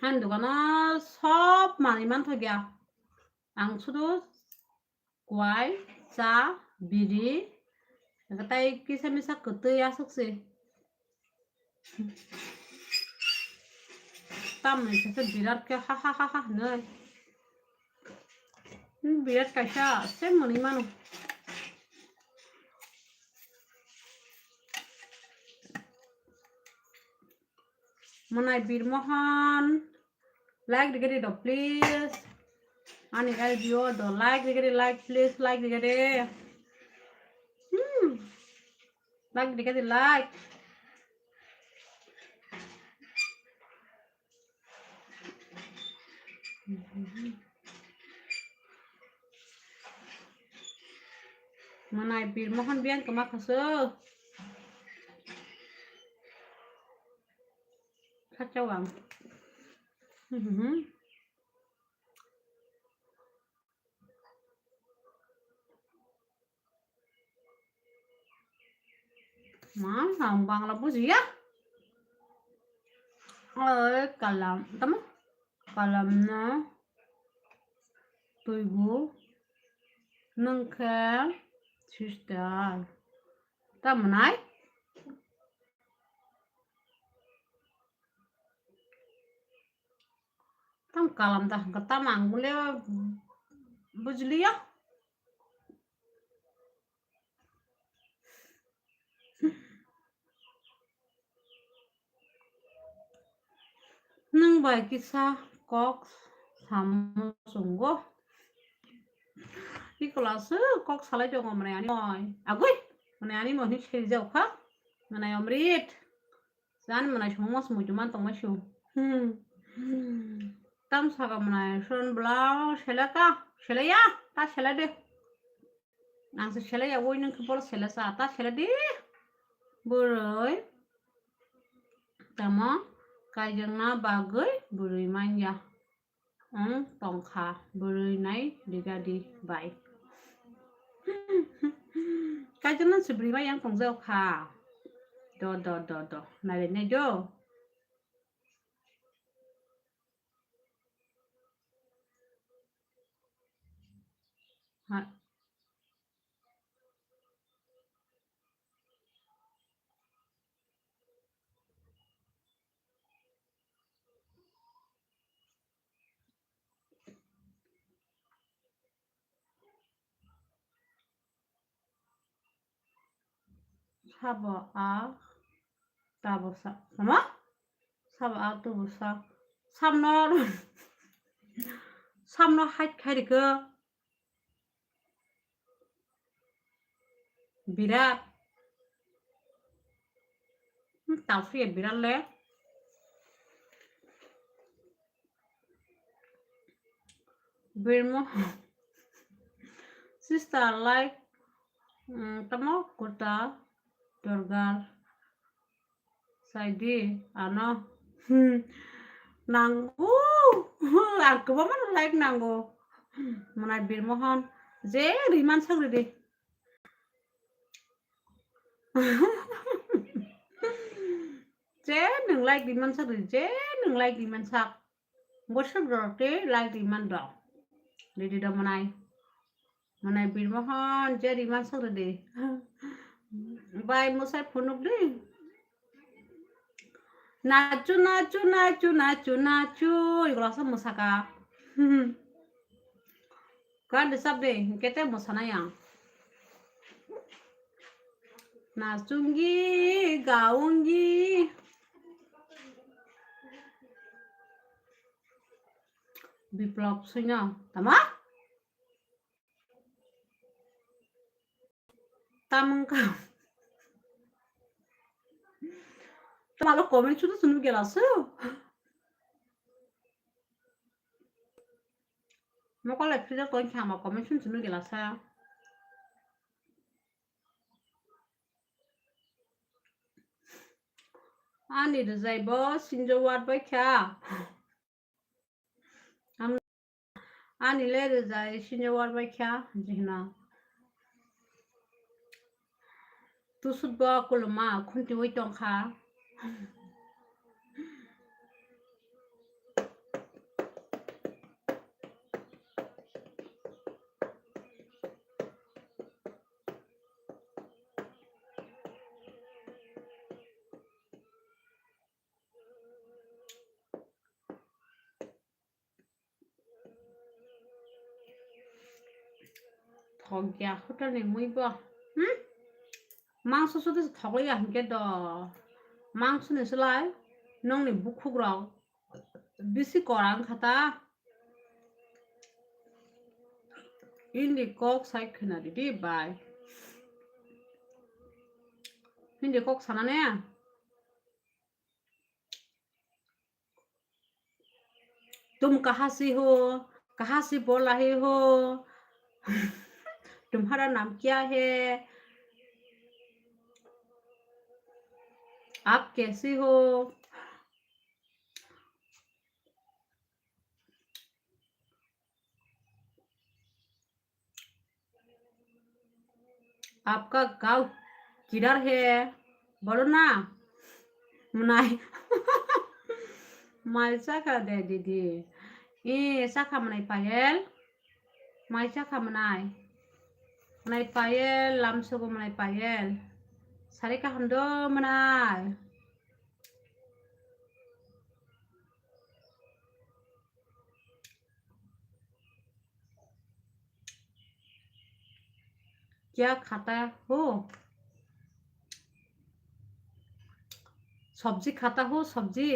Ani dogano sob manwi manthokya. Ang sudu kwai, cha, biri, tei kisa misa kwtwi aswk se. Tamni sese birat khe ha ha ha ha hinwi. Hmm, birat kaisa se mwnwi mano. Mwnai Bir Mohan, like rikhe di do, please. Ani L B O do, like rikhe di, like, please, like rikhe di. Hmm. Like rikhe di, like. Mwnai Bir Mohan biyang kwma khasu. Khacha wang. Mhm. Ma, ang Bangla bujiya. Oi, kalam, tamo? Kalam no tuibu nungkhe sister. Tamo nai? Tam kalam da, tam ang bole bujliya. Nwng bai kisa kok samo chwngo. Nikola se kok salai tongo mwnai ani moi. Agoi, mwnai ani moi ni seri jau kha. Mwnai Amrit. Jan mwnai songmo se muitu man tongma su. Hmm. Tam saka mwnai son bla selaka, selaya, ta selade. Ang se selaya woi nung khe bolo selasa, ta selade. Bwrwi. Tamo kaijakna bagwi bwrwi manya. Wng tongkha bwrwi nai rigadi bai. Kaijaknani se bwrwi bai yang tongjak kha. Do, do, do, do. Nailainai do. Ha. Sabo a tabo sa, sama? Sabo a tubo sa. Samno, samno hait khai rikha. Birat. Hmm, tau suya birat le. Birmo. Sister like, mm, tamo kurta dorgar. Saidi ano. Hmm. Nango. Ang kwbangma like nango. Mwnai Birmohon. Je riman sagridi. Je nwng like riman sak, je nwng like riman sak. Bosok rok te like riman rok. Ridi do mwnai. Mwnai Birmohon je riman sak ridi. Bai mwsai phunuk di. Nachu, nachu, nachu, nachu, nachu. Igwlasa mwsaka. Kan disab de, kete mwsana yang. Nachungi, gaungi. Biplop suino, tama? Tamung ka. Tamalo comment sudu sunu gela su. Mokol le frida koi khama comment sunu sunu gela sa. Ani rwjai bo sinjo ward bai kha. Am-, ani le rwjai sinjo ward bai kha, jihna. Tusut bo kuluma khunti wi tong kha. Thok ya hotel ni mui bo. Hmm? Mangso sudi thok ya hinkhe do. Mangso ni slai nongni bukhuk rok bisi korang kha ta. Hindi kok sai khna di di bai. Hindi kok sana ne. तुम कहाँ से हो? कहाँ से बोल रहे हो? तुम्हारा नाम क्या है? आप कैसे हो? आपका गांव किधर है? बोलो ना। Mwnai. Mai chakha de didi. E chakha mwnai Payel. Mai chakha mwnai. Mwnai Payel, lamsogo mwnai Payel. Sari kaham do mwnai. क्या खाता हो? सब्जी खाता हो, सब्जी?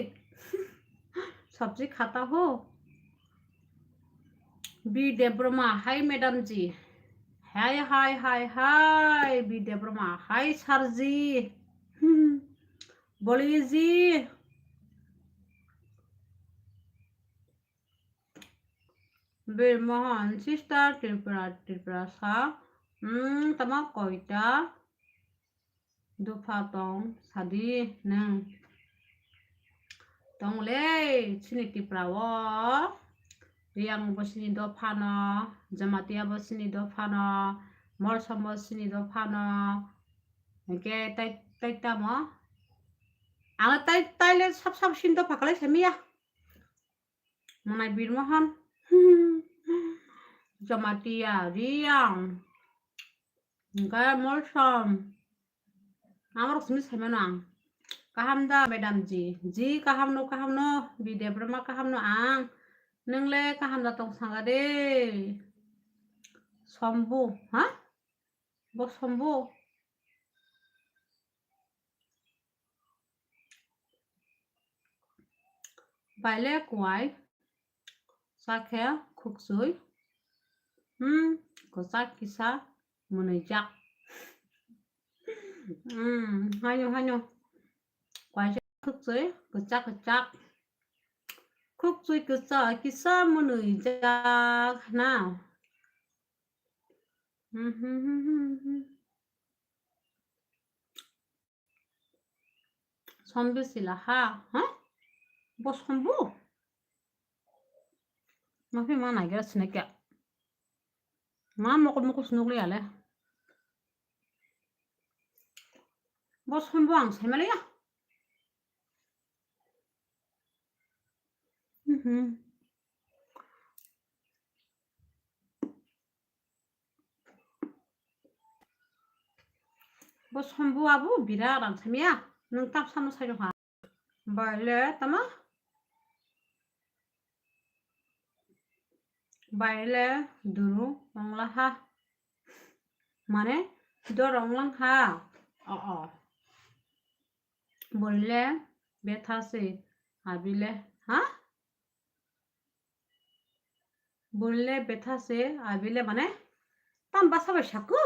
सब्जी खाता हो? B Debbarma, hi madam ji. Hi, hi, hi, hi, B Debbarma, hi sir ji. बोलिए जी। Birmohon sister Tripura, Tripura sa, hmm, tamo koita dopha tong sadi nwng? Tong le, chini Tripura o, Riyang bo chini dopha no, Jamatia bo chini dopha no, Molsom bo chini dopha no, hwnkhe tai, tai tamo? Ang tai, tai le sab sab chini dopha kwlai samiya. Mwnai Birmohon. Jamatia, Riyang. Hwnkhe Molsom. Amorok simi saimano ang. Kaham da, madam ji? Ji, kaham no, kaham no. Bidya Brahma, kaham no ang. Nwng le kaham da tong sanga de. Sombu, ha? Bo Sombu. Baile kuai, chakhe khukchwi, hmm, kwchak kisa mwnwijak. Hmm, haino, haino. Kuai khukchwi, kwchak, kwchak. Khukchwi kwchak kisa mwnwijak na. Hmm, hmm, hmm, hmm, hmm. Sombi sila ha, ha? Bo Sombu? Mafi ma naigira sinekya. Ma mokol mokol sinukli ale. Bo Sombu ang saimaliya. Mhm. Bo Sombu abo birat ang samya. Nwng tap samo sai ha. Baile tama? Baile duru ongla ha. Mane dor onglang ha. O, o. Burile betha se abile, ha? Burile betha se abile mane tam basa bai saku?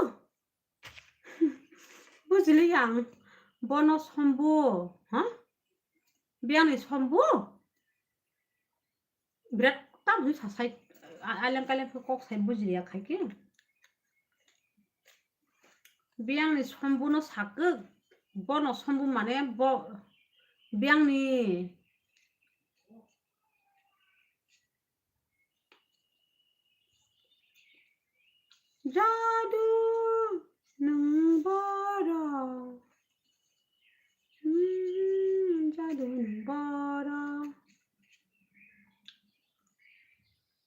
Bujili ang bono Sombu, ha? Biyangni Sombu? Birat tam hwnwi sasai, a-, aileng kaileng khe kok sai bujiya khai khe. Biyangni Sombuno sakuk, bono Sombu mane bo, biyangni jadu nwng borok. Hmm, jadu nwng borok.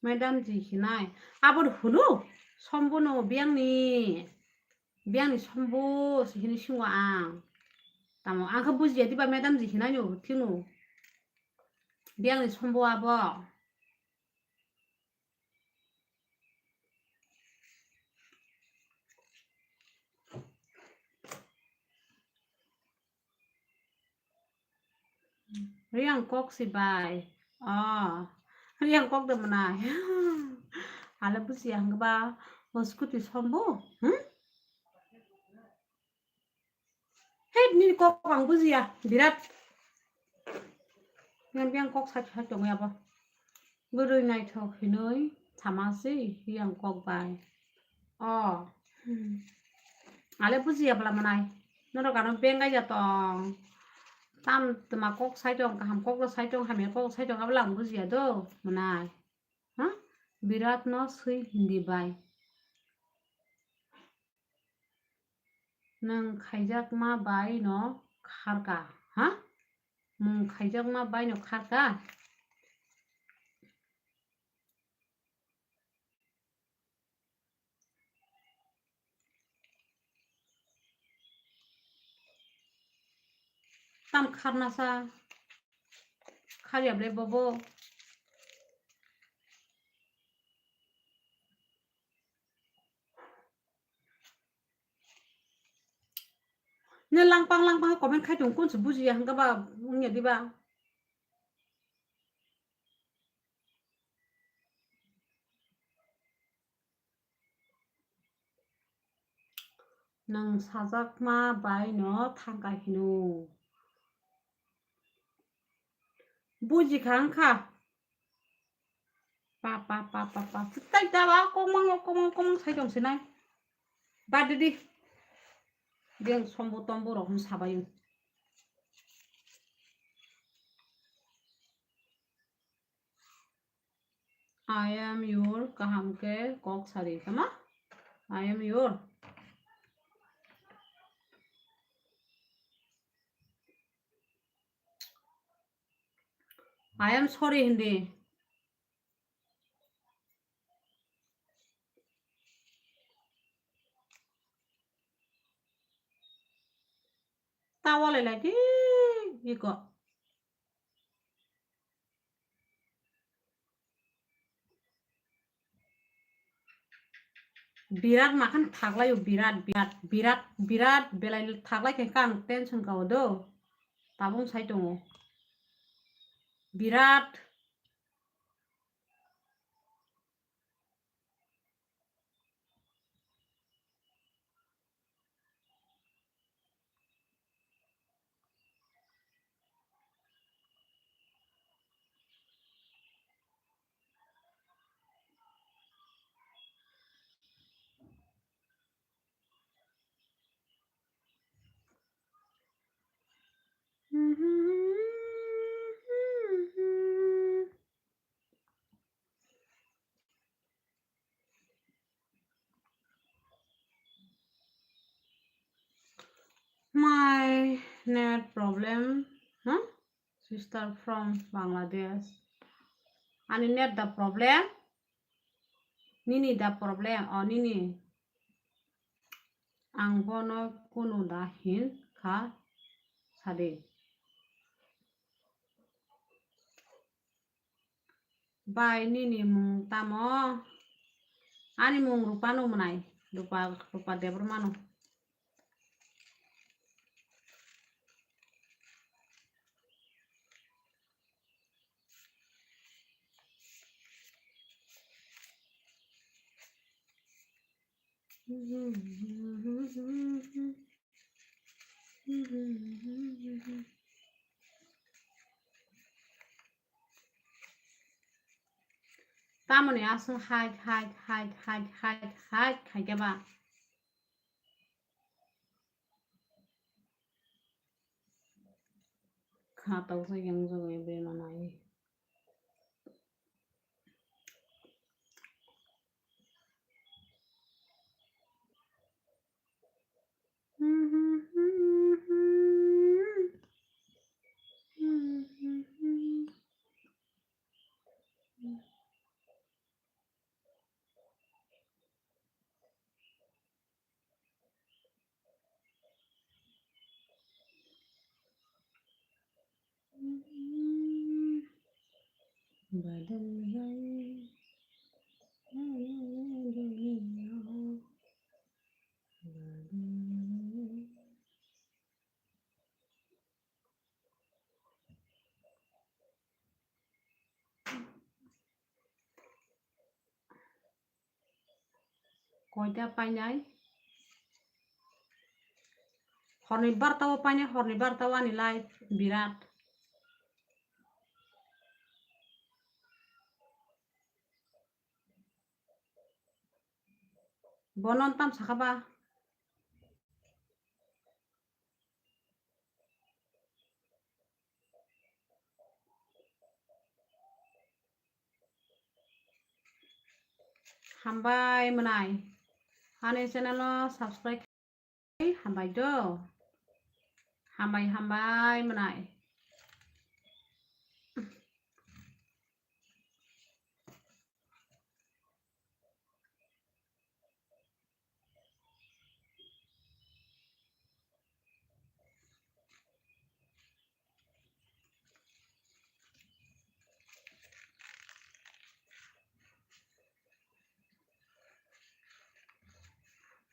Madam ji hinai. Aboni hunu Sombuno biyangni, biyangni Sombu se hini singo ang. Tamo ang khe bujiya diba madam ji hinai no thino. Biyangni Sombu abo. Riyang kok si bai. Oh. Riyang kok de mwnai. Ale bujiya hwnkhe ba, o scooty sombo? Hmm? Hei, nini kok ang bujiya, birat. Yang, yang kok sat sat tongo abo. Bwrwi naithok hinwi sama se yang kok bai. Oh. Hmm. Ale bujiya bwla mwnai. Norok ano bengai ja tong. Tam tma kok sai tong, kaham kok sai tong, hamya kok sai tong, abo lang bujiya do mwnai. Ha? Birat no swi hindi bai. Nwng khaijakma bai no kharka, ha? Nwng khaijakma bai no kharka? Tam kharnasa kharya ble bobo. Nw langpang langpang comment khai tong, kunsu bujiya hwnkha ba wngya diba? Nwng sajakma bai no thangka hino. Buji kha wngkha. Pa, pa, pa, pa, pa. Tai ta ba, komang, komang, komang sai tong sinai. Bad di. Deng sombo tombo rok hwn sabai. I am your kaham khe kok sari, tama? I am your. I am sorry hindi. Tawalai lai di iko. Birat makhan thaklai o, birat, birat, birat, birat belai thaklai khe kang tension ka o do. Tabung sai tongo. Birat. My net problem, huh? Sister from Bangladesh. Ani net da problem? Nini da problem? Oh, nini. Ang bono kunu da hin kha sadi. Bai, nini mung tamo? Ani mung Rupano mwnai. Rupa, Rupa Debbarmano. Tamoni aswng hide, hide, hide, hide, hide, hide khaikhe ba. Kha toksa yang jagwi bemani. Koita painai? Horni barta o painai, horni barta o ani life birat. Bono tam sakha ba. Hambai mwnai. Ani channel o subscribe. Hambai do. Hambai, hambai mwnai.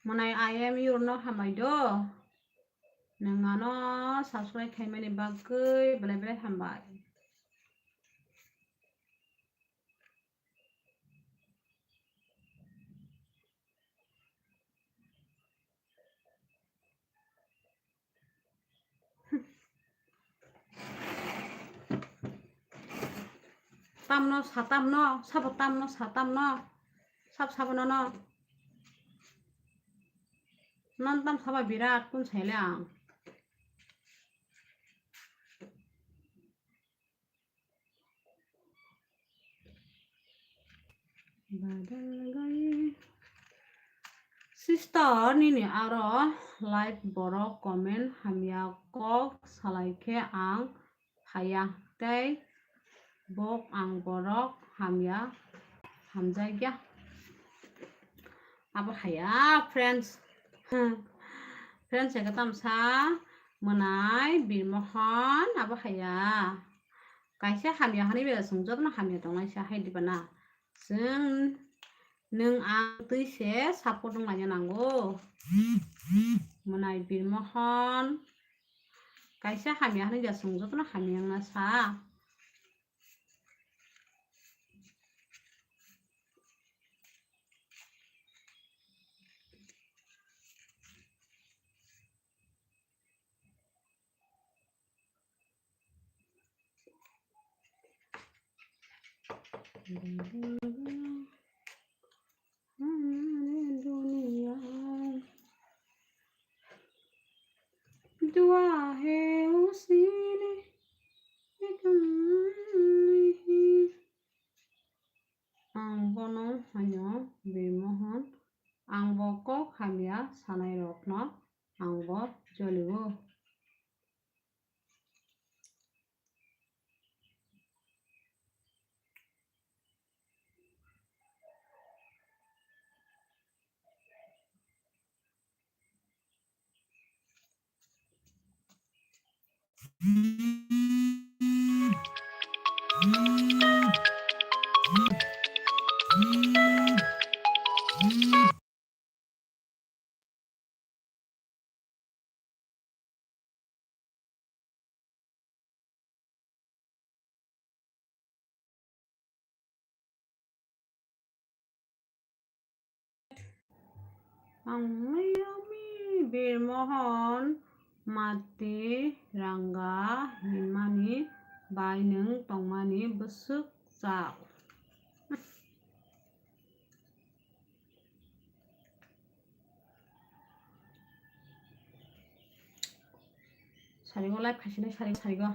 Mwnai, I am your no hambai do. Nwng ano subscribe khaimani bagwi belai belai hambai. Tamno sa tamno, sabo tamno sa tamno, sab sabo nono. Non tam saba birat kun saile ang. Badal gaye. Sister, nini aro like borok comment hamya kok salai khe ang phaiya tei bok ang borok hamya hamjakya. Abo haya, friends. Friends, eka tamsa mwnai Birmohon, abo haya. Kaisa hamya hani bela chwng jotono hamya tongnai se hai diba na. Chwng nwng ang twi se support wng laina nango. Mwnai Birmohon. Kaisa hamya hani bela chwng jotono hamya wngna sa. दुनिया दुआ है उसी ने एक नहीं। Ang bono haino Birmohon, ang bo kok hamya sanai rokno ang bo jolio. Ang mayami Birmohon mati ranga hinmani bai nwng tongmani bwswk chao. Sarigo live khaisinai sarigo sarigo.